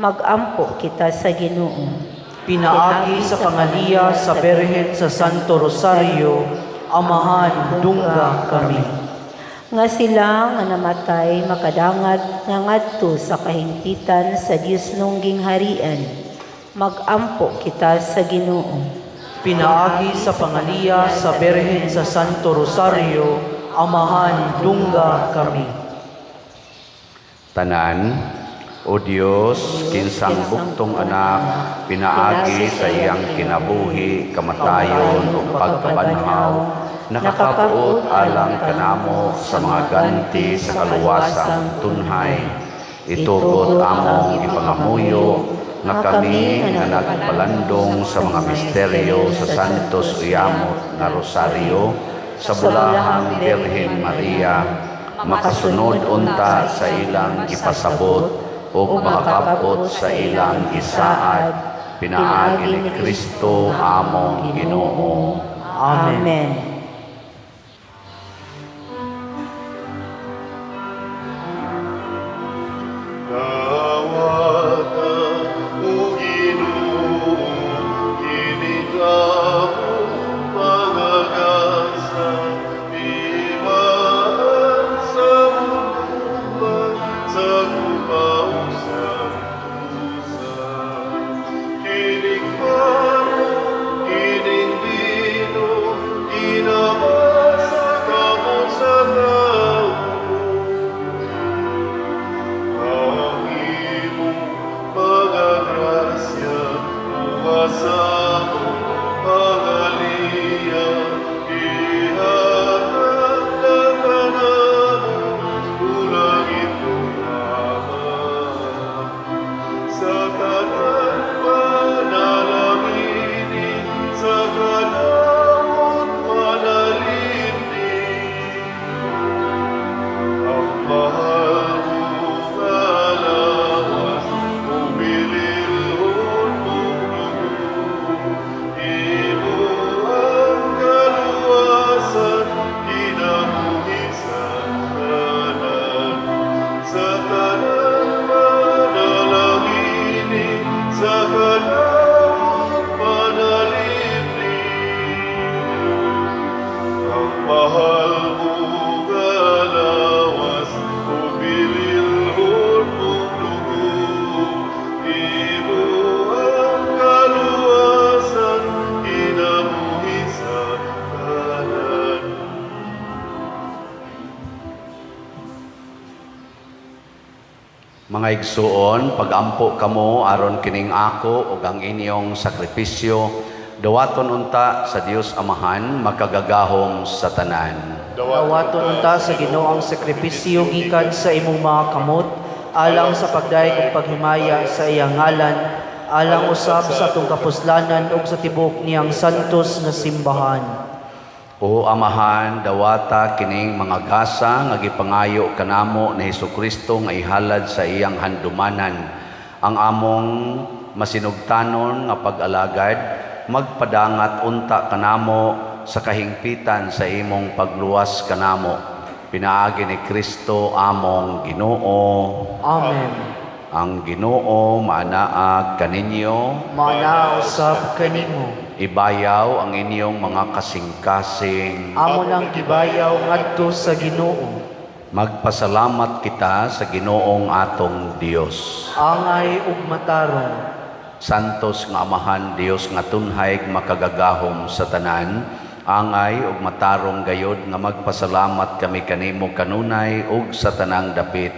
magampo kita sa Ginoo. Pinaagi sa pangaliya sa Berhen sa Santo Rosario, Amahan, dungga kami. Nga sila nga namatay makadangat nga ngadto sa kahimpitan sa Dios nungging harian, magampo kita sa Ginoo. Pinaagi sa pangaliya sa Berhen sa Santo Rosario, Amahan, dungga kami. Tanan, O Dios, kinsang buktong anak, pinaagi sa iyang kinabuhi, kamatayon ug pagkabanhaw, nakakabuot alang kanamo sa mga ganti sa kaluwasang tunhay. Itugot among ipangamuyo nga kami nga nagpalandong sa mga misteryo sa Santos Uyamot nga Rosario sa Bulahang Birhen Maria, makasunod unta sa ilang ipasabot ug makakabot sa ilang gisaad, pinaagi ni Kristo among Ginoo. Amen. Amen. Dawata o Ginoo, kining among mga gasa, imaan sa mundo sa kumaw sa tusa. Kining pano, kining bino, ginama sa kamot sa tao. Ang imong mga grasya, sa among pangaliya, ihatag na kanamo, ulangit mong Ama. Sa tanan panalangini, sa kadaot panalimni. Ang mahal mong lawas, ug bililhon mong dugo, imo ang kaluwasan, kinabuhi sa tanan. Sa tanan panalangini, sa kadaot panalimni. Ang mahal mong lawas, ug bililhon mong dugo, imo ang kaluwasan, kinabuhi sa tanan. Mga igsuon, pagampo kamo aron kining ako ug ang inyong sakripisyo, dawaton unta sa Dios Amahan makagagahom sa tanan. Dawaton unta sa Ginoo ang sakripisyo gikan sa imong mga kamot, alang sa pagdayeg ug paghimaya sa iyang ngalan, alang usab sa atong kapuslanan ug sa tibuok niyang santos nga simbahan. O Amahan, dawata kining mga gasa nga gipangayo kanamo ni Hesukristo nga ihalad sa iyang handumanan. Ang among masinugtanon nga pag-alagad magpadangat unta kanamo sa kahingpitan sa imong pagluwas kanamo, pinaagi ni Kristo among Ginoo. Amen. Ang Ginoo maanaag kaninyo. Maanaa usab kanimo. Ibayaw ang inyong mga kasing-kasing. Amo nang gibayaw ngadto sa Ginoo. Magpasalamat kita sa Ginoong atong Dios. Angay ug matarong. Santos nga Amahan, Dios nga tunhay makagagahom sa tanan, angay ug matarong gayod nga magpasalamat kami kanimo kanunay ug sa tanang dapit,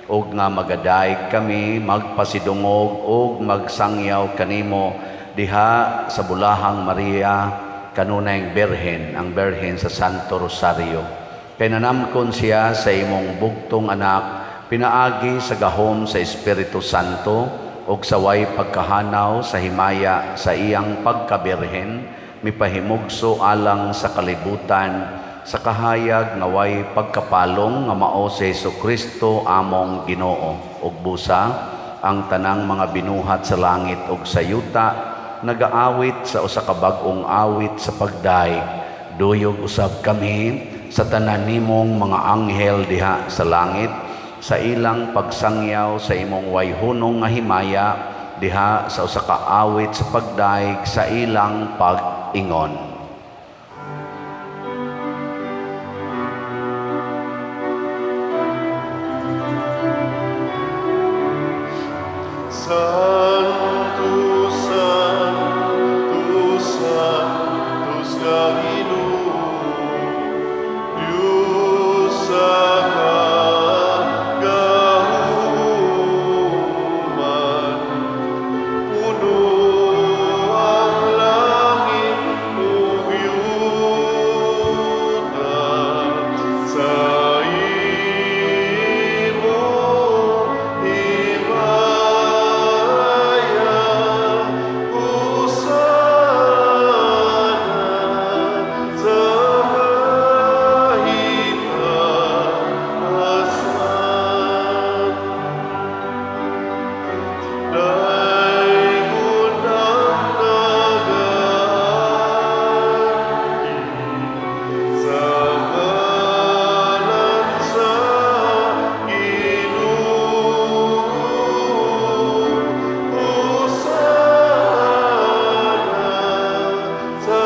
ug nga magadaig kami magpasidungog ug magsangyaw kanimo diha sa bulahang Maria kanunayng Birhen, ang Birhen sa Santo Rosario. Kay nanamkon siya sa imong bugtong anak, pinaagi sa gahom sa Espiritu Santo ug sa way pagkahanaw sa himaya sa iyang pagkabirhen, mipahimugso alang sa kalibutan sa kahayag nga way pagkapalong nga mao si Hesukristo among Ginoo. Ug busa ang tanang mga binuhat sa langit ug sa yuta nagaawit sa usa ka bag-ong awit sa pagdaig. Duyog usab kami sa tanan nimong mga anghel diha sa langit sa ilang pagsangyaw sa imong wayhunong nga himaya diha sa usa ka awit sa pagdaig sa ilang pag-ingon. Santo, Santo, Santos nga Ginoo, Diyos sa kagahuman, puno ang langit ug yuta sa imong himaya. Hosana sa kahitasan. Daygon ang nagaagi sa ngalan sa Ginoo. Hosana sa kahitasan.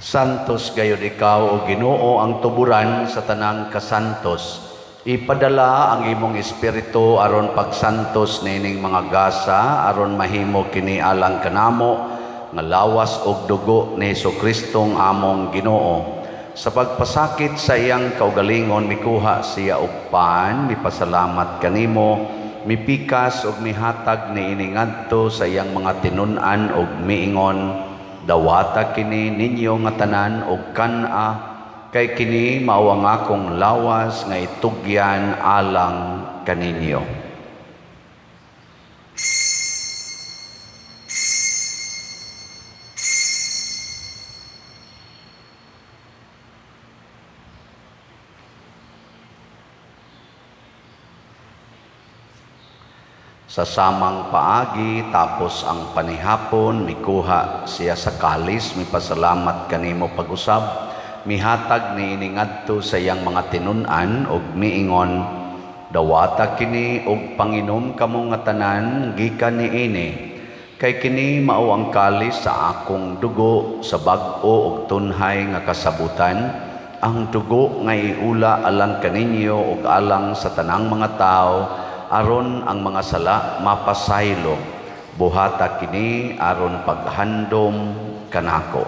Santos gayud ikaw, o Ginoo, ang tuburan sa tanang kasantos. Ipadala ang imong espiritu aron pagsantos niining mga gasa, aron mahimo kini alang kanamo nga lawas ug dugo ni Hesukristong among Ginoo. Sa pagpasakit sa iyang kaugalingon, mikuha siya og pan, mipasalamat kanimo, mipikas ug mihatag niini ngadto sa iyang mga tinun-an ug miingon: "Dawata kini ninyo nga tanan og kan-a, kay kini mao ang akong lawas nga itugyan alang kaninyo." Sa samang paagi, tapos ang panihapon, mikuha siya sa kalis, mipasalamat kanimo pag-usab, mihatag niini ngadto sa iyang mga tinun-an ug miingon: "Dawata kini og panginom kamo nga tanan gikan niini, kay kini mao ang kalis sa akong dugo sa bag-o ug tunhay nga kasabutan, ang dugo nga iula alang kaninyo ug alang sa tanang mga tawo aron ang mga sala mapasaylo. Buhata kini aron paghandom kanako."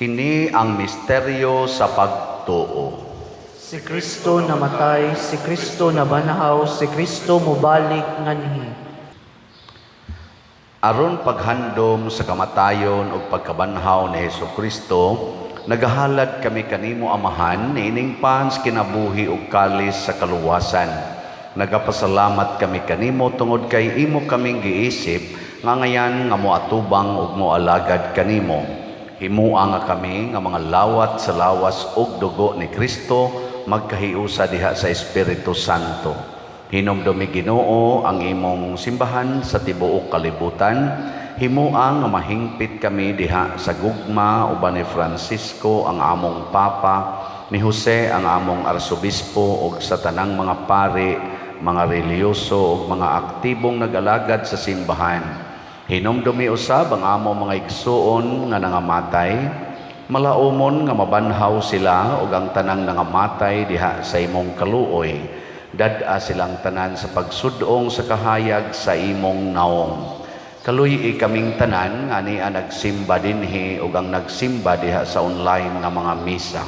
Kini ang misteryo sa pagtuo. Si Kristo namatay, si Kristo nabanhaw, si Kristo mobalik nganhi. Aron paghandom sa kamatayon ug pagkabanhaw ni Hesus Kristo, nagahalad kami kanimo, Amahan, niining pan sa kinabuhi ug kalis sa kaluwasan. Nagapasalamat kami kanimo tungod kay imo kaming giisip nga ngayan nga moatubang ug moalagad kanimo. Himua nga kami nga mga lawat sa lawas ug dugo ni Kristo magkahiusa diha sa Espiritu Santo. Hinumdumi, Ginoo, ang imong simbahan sa tibuok kalibutan. Himua nga mahingpit kami diha sa gugma uban ni Francisco ang among Papa, ni Jose ang among Arsobispo ug sa tanang mga pari, mga relihiyoso ug mga aktibong nag-alagad sa simbahan. Hinumdumi usab ang among mga igsuon nga nangamatay, malaumon nga mabanhaw sila ug ang tanang nangamatay diha sa imong kaluoy. Dad-a silang tanan sa pagsudong sa kahayag sa imong naong. Kaluy-i kaming tanan nga ania nagsimba dinhi ug ang nagsimba diha sa online nga mga misa.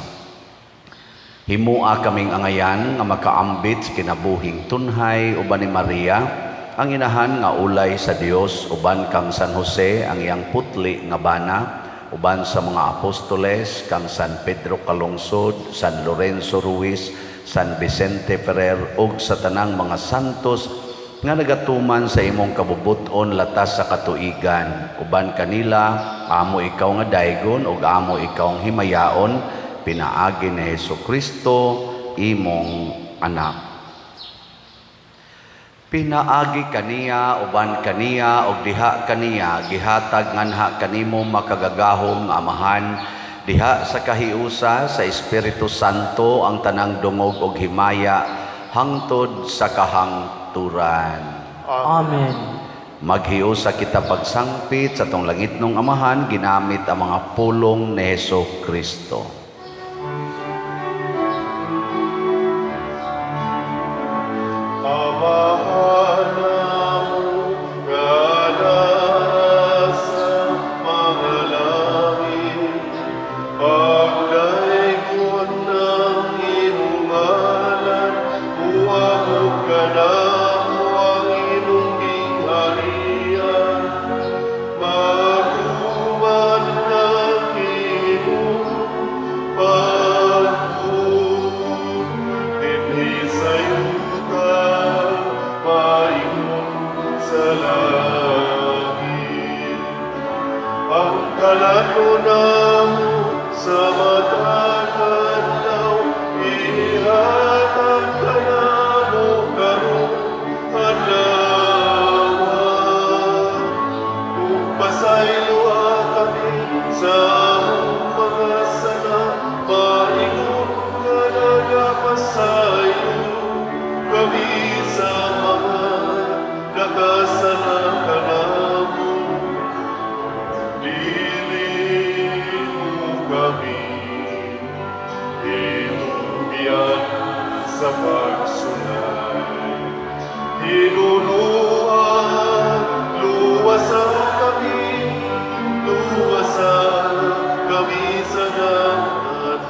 Himua kaming angayan nga makaambit sa kinabuhing tunhay uban ni Maria, ang inahan nga ulay sa Dios, uban kang San Jose ang iyang putli nga bana, uban sa mga apostoles, kang San Pedro Calungsod, San Lorenzo Ruiz, San Vicente Ferrer ug sa tanang mga santos nga nagatuman sa imong kabubut-on latas sa katuigan. Uban kanila amo ikaw nga daygon ug amo ikaw ang himayaon pinaagi ni Hesus Kristo, imong anak. Pinaagi kaniya, uban kaniya ug diha kaniya, gihatag nganha kanimo, makagagahom nga Amahan, diha sa kahiusa sa Espiritu Santo ang tanang dungog ug himaya hangtod sa kahangturan. Amen. Maghiusa kita pagsangpit sa atong langitnong Amahan ginamit ang mga pulong ni Hesus Kristo. Amahan namo nga naa sa mga langit, pagdaygon ang imong ngalan, muabot kanamo ang imong gingharian, matuman ang imong pagbuot dinhi sa yuta maingon sa langit. Ang kalanon namo sa matag adlaw ihatag kanamo karong adlaw. Ug pasayloa kami sa among mga sala maingon nga nagapasaylo kami sa mga nakasala kanamo. Dili mo kami itugyan sa pagsulay. Hinunua, luwasa kami, luwasa kami sa dagat.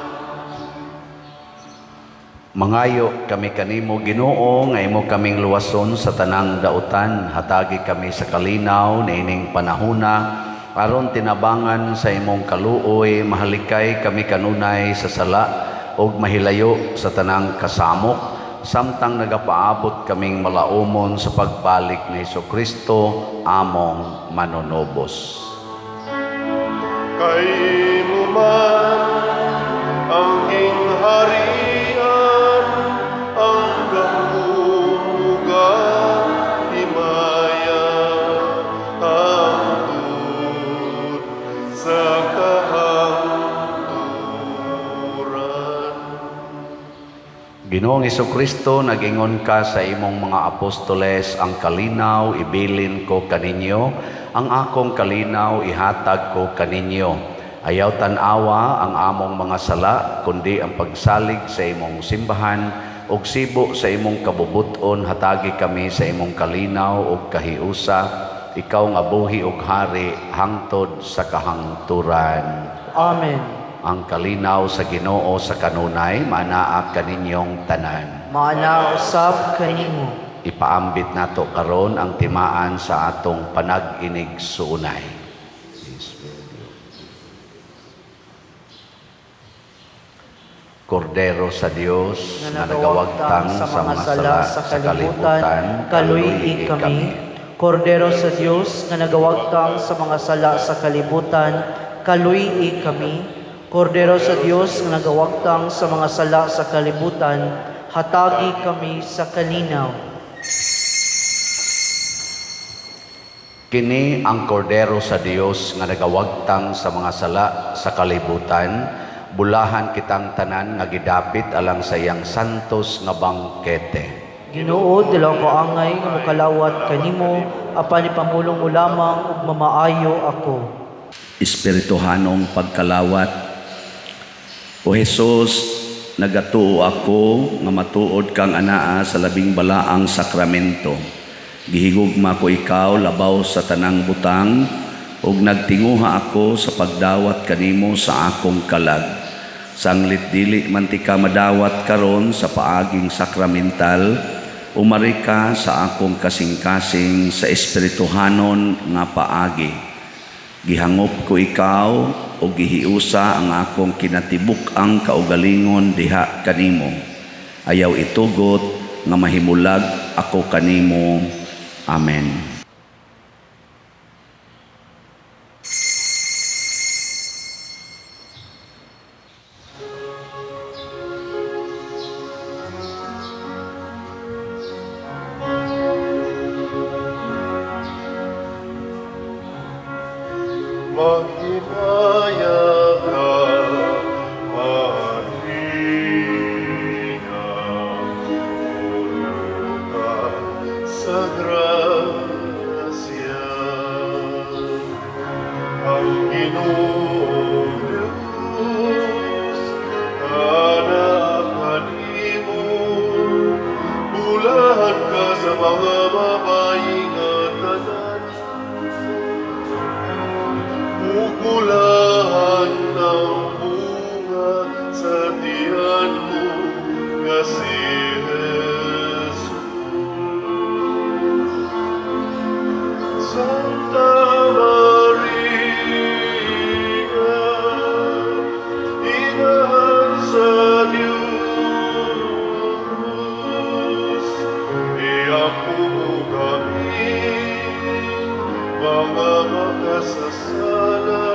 Mangayo kami kanimo, Ginoo, nga imo kaming luwason sa tanang dautan. Hatagi kami sa kalinaw niining panahuna aron tinabangan sa imong kaluoy mahalikay kami kanunay sa sala ug mahilayo sa tanang kasamok samtang nagapaabot kaming malaumon sa pagbalik ni Kristo among manunubos. Kay imo man ang gingharian, ang gahom ug ang himaya, hangtod sa kahangturan. Ginoong Kristo, nagingon ka sa imong mga apostoles, "Ang kalinaw ibilin ko kaninyo, ang akong kalinaw ihatag ko kaninyo." Ayaw tan-awa ang among mga sala, kundi ang pagsalig sa imong simbahan, ug sibo sa imong kabubuton hatagi kami sa imong kalinaw ug kahiusa, ikaw nga buhi ug hari hangtod sa kahangturan. Amen. Ang kalinaw sa Ginoo sa kanunay manaa kaninyong tanan. Maana usab kanimo. Ipaambit nato karon ang timaan sa atong panag-inigsuonay. Peace be with you. Kordero sa Dios nga nagawagtang sa mga sala sa kalibutan, kaluy-i kami. Kordero sa Dios nga nagawagtang sa mga sala sa kalibutan, kaluy-i kami. Kordero sa Dios nga nagawagtang sa mga sala sa kalibutan, hatagi kami sa kalinaw. Kini ang kordero sa Dios nga nagawagtang sa mga sala sa kalibutan, bulahan kitang tanan nga gidapit alang sa iyang santos nga bangkete. Ginoo, dili ako angay nga mokalawat kanimo, apan ipamulong mo lamang ug mamaayo ako. Espirituhanong pagkalawat. O Hesus, nagatuo ako nga matuod kang anaa sa labing balaang sakramento. Gihigugma ko ikaw labaw sa tanang butang ug nagtinguha ako sa pagdawat kanimo sa akong kalag. Sanglit dili man tika madawat karon sa paaging sakramental, umari ka sa akong kasing-kasing sa espirituhanon nga paagi. Gihangop ko ikaw o gihiusa ang akong kinatibuk-ang kaugalingon diha kanimo. Ayaw itugot nga mahimulag ako kanimo. Amen. Maghimaya ka, Maria, puno ka sa grasya. Ang Ginoong Diyos, anaa kanimo, bulahan ka sa mga babayi nga tanan. Ug bulahan ang bunga sa tiyan mo nga si Jesus. Santa Maria, Inahan sa Diyos, iampo mo kami, mga makasasala,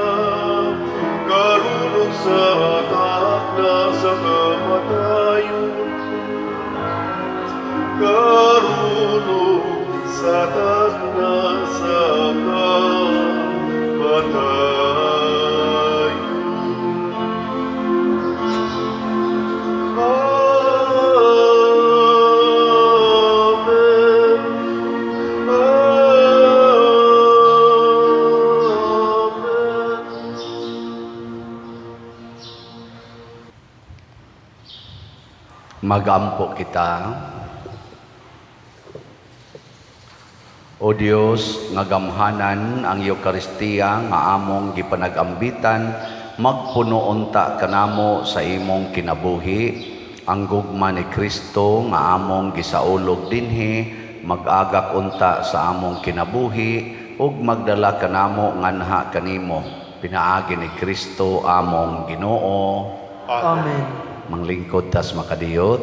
karon ug sa takna sa kamatayon. Karon ug sa takna sa kamatayon. Amen. Amen. Magampo kita. O Dios, nga gamhanan ang Eukaristiya nga among gipanagambitan, magpuno unta kanamo sa imong kinabuhi, ang gugma ni Kristo nga among gisaulog dinhi, mag-agak unta sa among kinabuhi ug magdala kanamo nganha kanimo, pinaagi ni Kristo among Ginoo. Amen. Manglingkod tas makadiyot.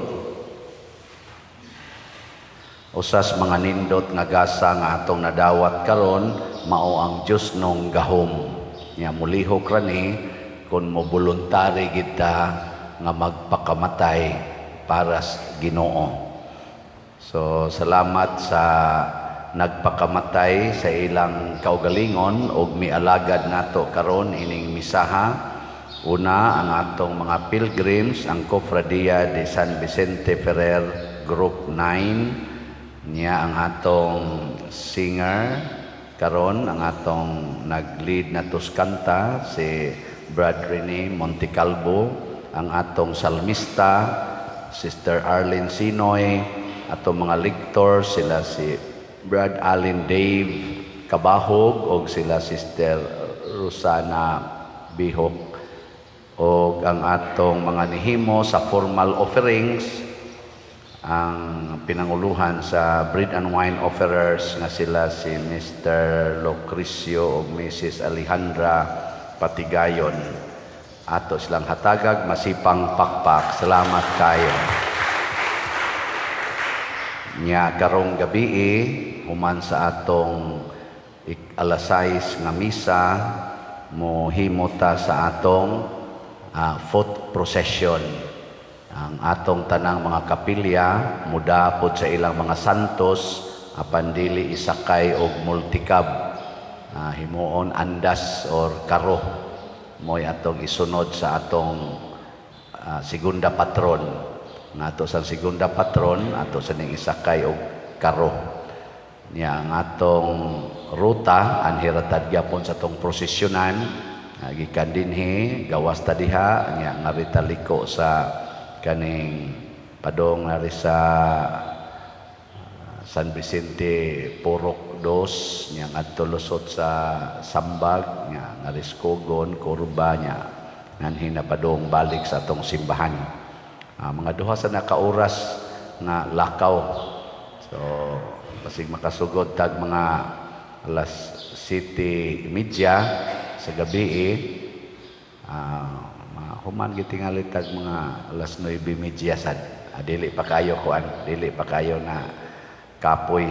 Usas mga nindot nga gasa nga atong nadawat karon mao ang Dios nong gahom. Nya mulihok ra ni kun mo voluntary gid ta nga magpakamatay para sa Ginoo. So salamat sa nagpakamatay sa ilang kaugalingon og mialagad nato karon ining misaha. Una, ang atong mga pilgrims, ang Cofradia de San Vicente Ferrer Group 9, niya ang atong singer karon, ang atong nag-lead na kanta si Brad Rene Montecalvo, ang atong salmista Sister Arlene Sinoy, atong mga lector sila si Brad Allen Dave Kabahog og sila Sister Rosana Bihok, og ang atong mga nihimo sa formal offerings Ang pinanguluhan sa bread and wine offerers nga sila si Mr. Lucrecio ug Mrs. Alejandra Patigayon. Ato silang hatagag masipang pakpak. Salamat kayo. Nya karong gabi, human sa atong alas 6 nga misa, mohimo ta sa atong foot procession. Ang atong tanang mga kapilya mudapod sa ilang mga santos, apan dili isakay og multicab. Himuon andas or karo mo'y atong isunod sa atong segunda patron. Nga ato sa segunda patron, ato sa ning isakay og karo. Nya ang atong ruta anhi ra tad gyapon sa atong prosesyonan, gikan dinhi, gawas ta diha, nya ngari ta liko sa kaning padong nari sa San Vicente Purok Dos, nya ngadto lusot sa Sambag, nya ngari Kogon, Kurba, nya nganhi na padong balik sa atong simbahan. Mga 2 sa naka oras nga lakaw. So basig makasugod tag mga alas 7:30 sa gabi, human gitingali tag mga alas 9:30 sad. Dili pa kayo kuan, dili pa kayo na kapoy.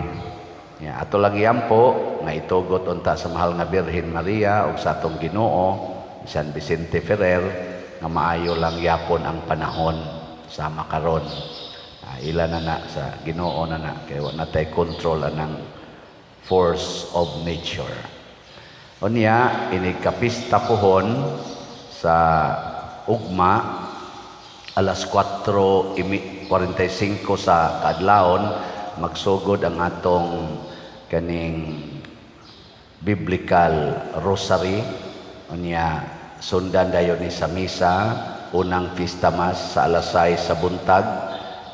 Ya, ato lang iampo nga itugot unta sa mahal nga Birhen Maria ug sa atong Ginoo San Vicente Ferrer nga maayo lang yapon ang panahon sama karon. Ila na na sa Ginoo na na kay wa na tay control anang force of nature. Unya inig kapista pohon sa ugma alas 4:45 sa kaadlawon magsugod ang atong kaning biblical rosary. Unya sundan dayon ni sa misa, unang fiesta mass sa alas 6 sa buntag,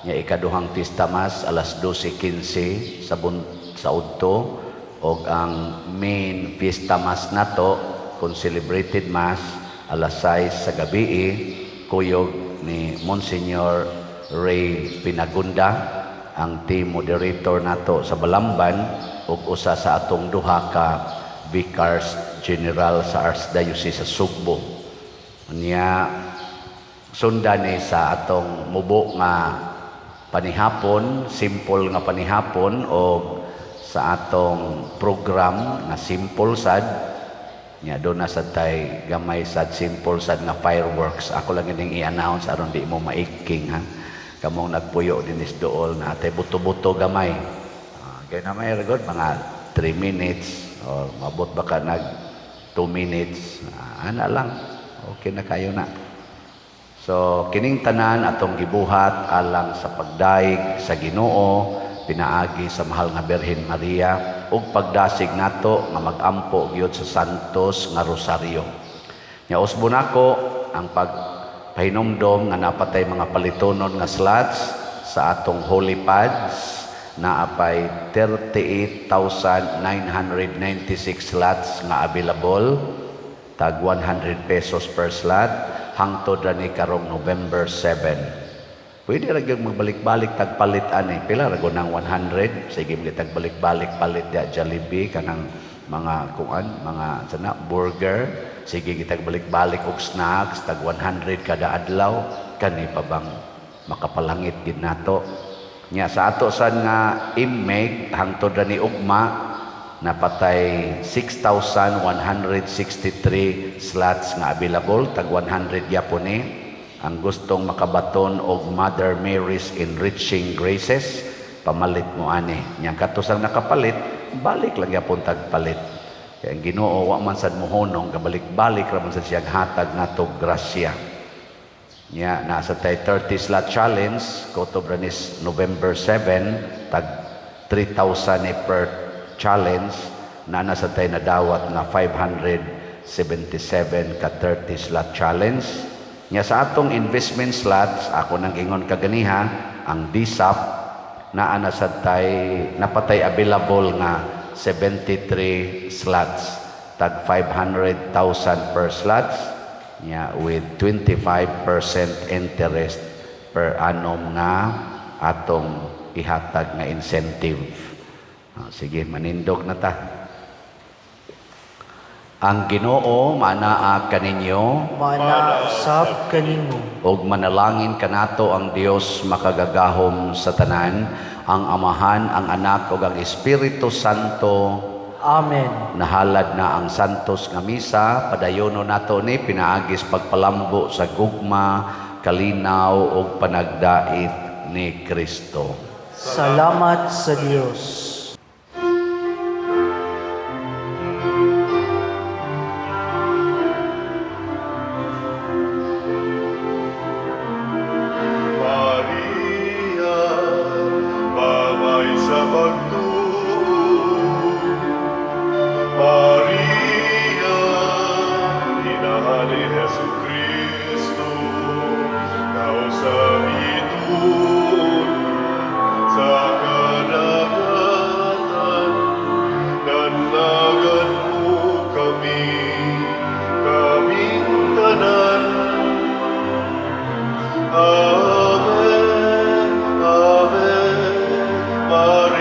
nya ikaduhang fiesta mass alas 12:15 sa udto, og ang main fiesta mass nato, concelebrated mass, alas 6 sa gabi, kuyog ni Monsignor Ray Pinagunda, ang team moderator nato sa Balamban ug usa sa atong duha ka vicars general sa Archdiocese sa Sugbo. Unya sundan ni sa atong mubo nga panihapon, simple nga panihapon, og sa atong program nga simple sad. Nya do na sad tay gamay sad, simple sad nga fireworks. Ako lang ining i-announce aron di mo maiking ha. Kamong nagpuyo dinis dool na atay buto-buto gamay. Kay na may god mga 3 minutes or mabot baka nag 2 minutes. Ana lang. Okay na kayo na. So kining tanan atong gibuhat alang sa pagdaig sa Ginoo pinaagi sa mahal nga Birhen Maria ug pagdasig nato nga magampo gyud sa Santos nga Rosaryo. Nya usbon nako ang pagpahinumdom nga napatay mga palitonon nga slots sa atong holy pads, naapay 38,996 slots nga available, tag 100 pesos per slot hangtod ra ni karong November 7. Pwede ra gyud magbalik-balik tag palit ani. Pila ra gud nang 100? Sige mo tag balik-balik palit dia Jollibee kanang mga kuan, mga sana burger. Sige gitag balik-balik og snacks tag 100 kada adlaw, kani pa bang makapalangit gid nato. Nya sa ato sad nga IMEG hangtod ra ni ugma napatay 6,163 slots nga available, tag 100 gyapon ni. Ang gustong makabaton og Mother Mary's Enriching Graces, pamalit mo ani. Nya katusang nakapalit, balik lang gyapon tag palit. Kay ang Ginoo wa man sad mohonong, kabalik-balik ra man sad siya hatag nato grasya. Nya nasa tay 30 slot challenge kutob ra nis November 7, tag 3,000 ni per challenge, na nasa tay nadawat nga 577 ka 30 slot challenge. Nya sa atong investment slots, ako nang ingon kaganiha, ang DSAP naa na sad tay napatay available nga 73 slots, tag 500,000 per slots, nya with 25% interest per annum nga atong ihatag nga incentive. Ah, sige, manindog na ta. Ang Ginoo manaa kaninyo. Mana usab kanimo. Ug manalangin kanato ang Dios makagagahom sa tanan, ang Amahan, ang Anak ug ang Espiritu Santo. Amen. Nahalad na ang santos nga misa, padayono nato ni pinaagis pagpalambo sa gugma, kalinaw ug panagdait ni Kristo. Salamat sa Dios. Maria, babay sa pagtuo. Maria, inahan ni Jesu Kristo, kau sa bituon sa kadagatan, dandagan mo kami, kaming tanan. Ave, Ave, Maria.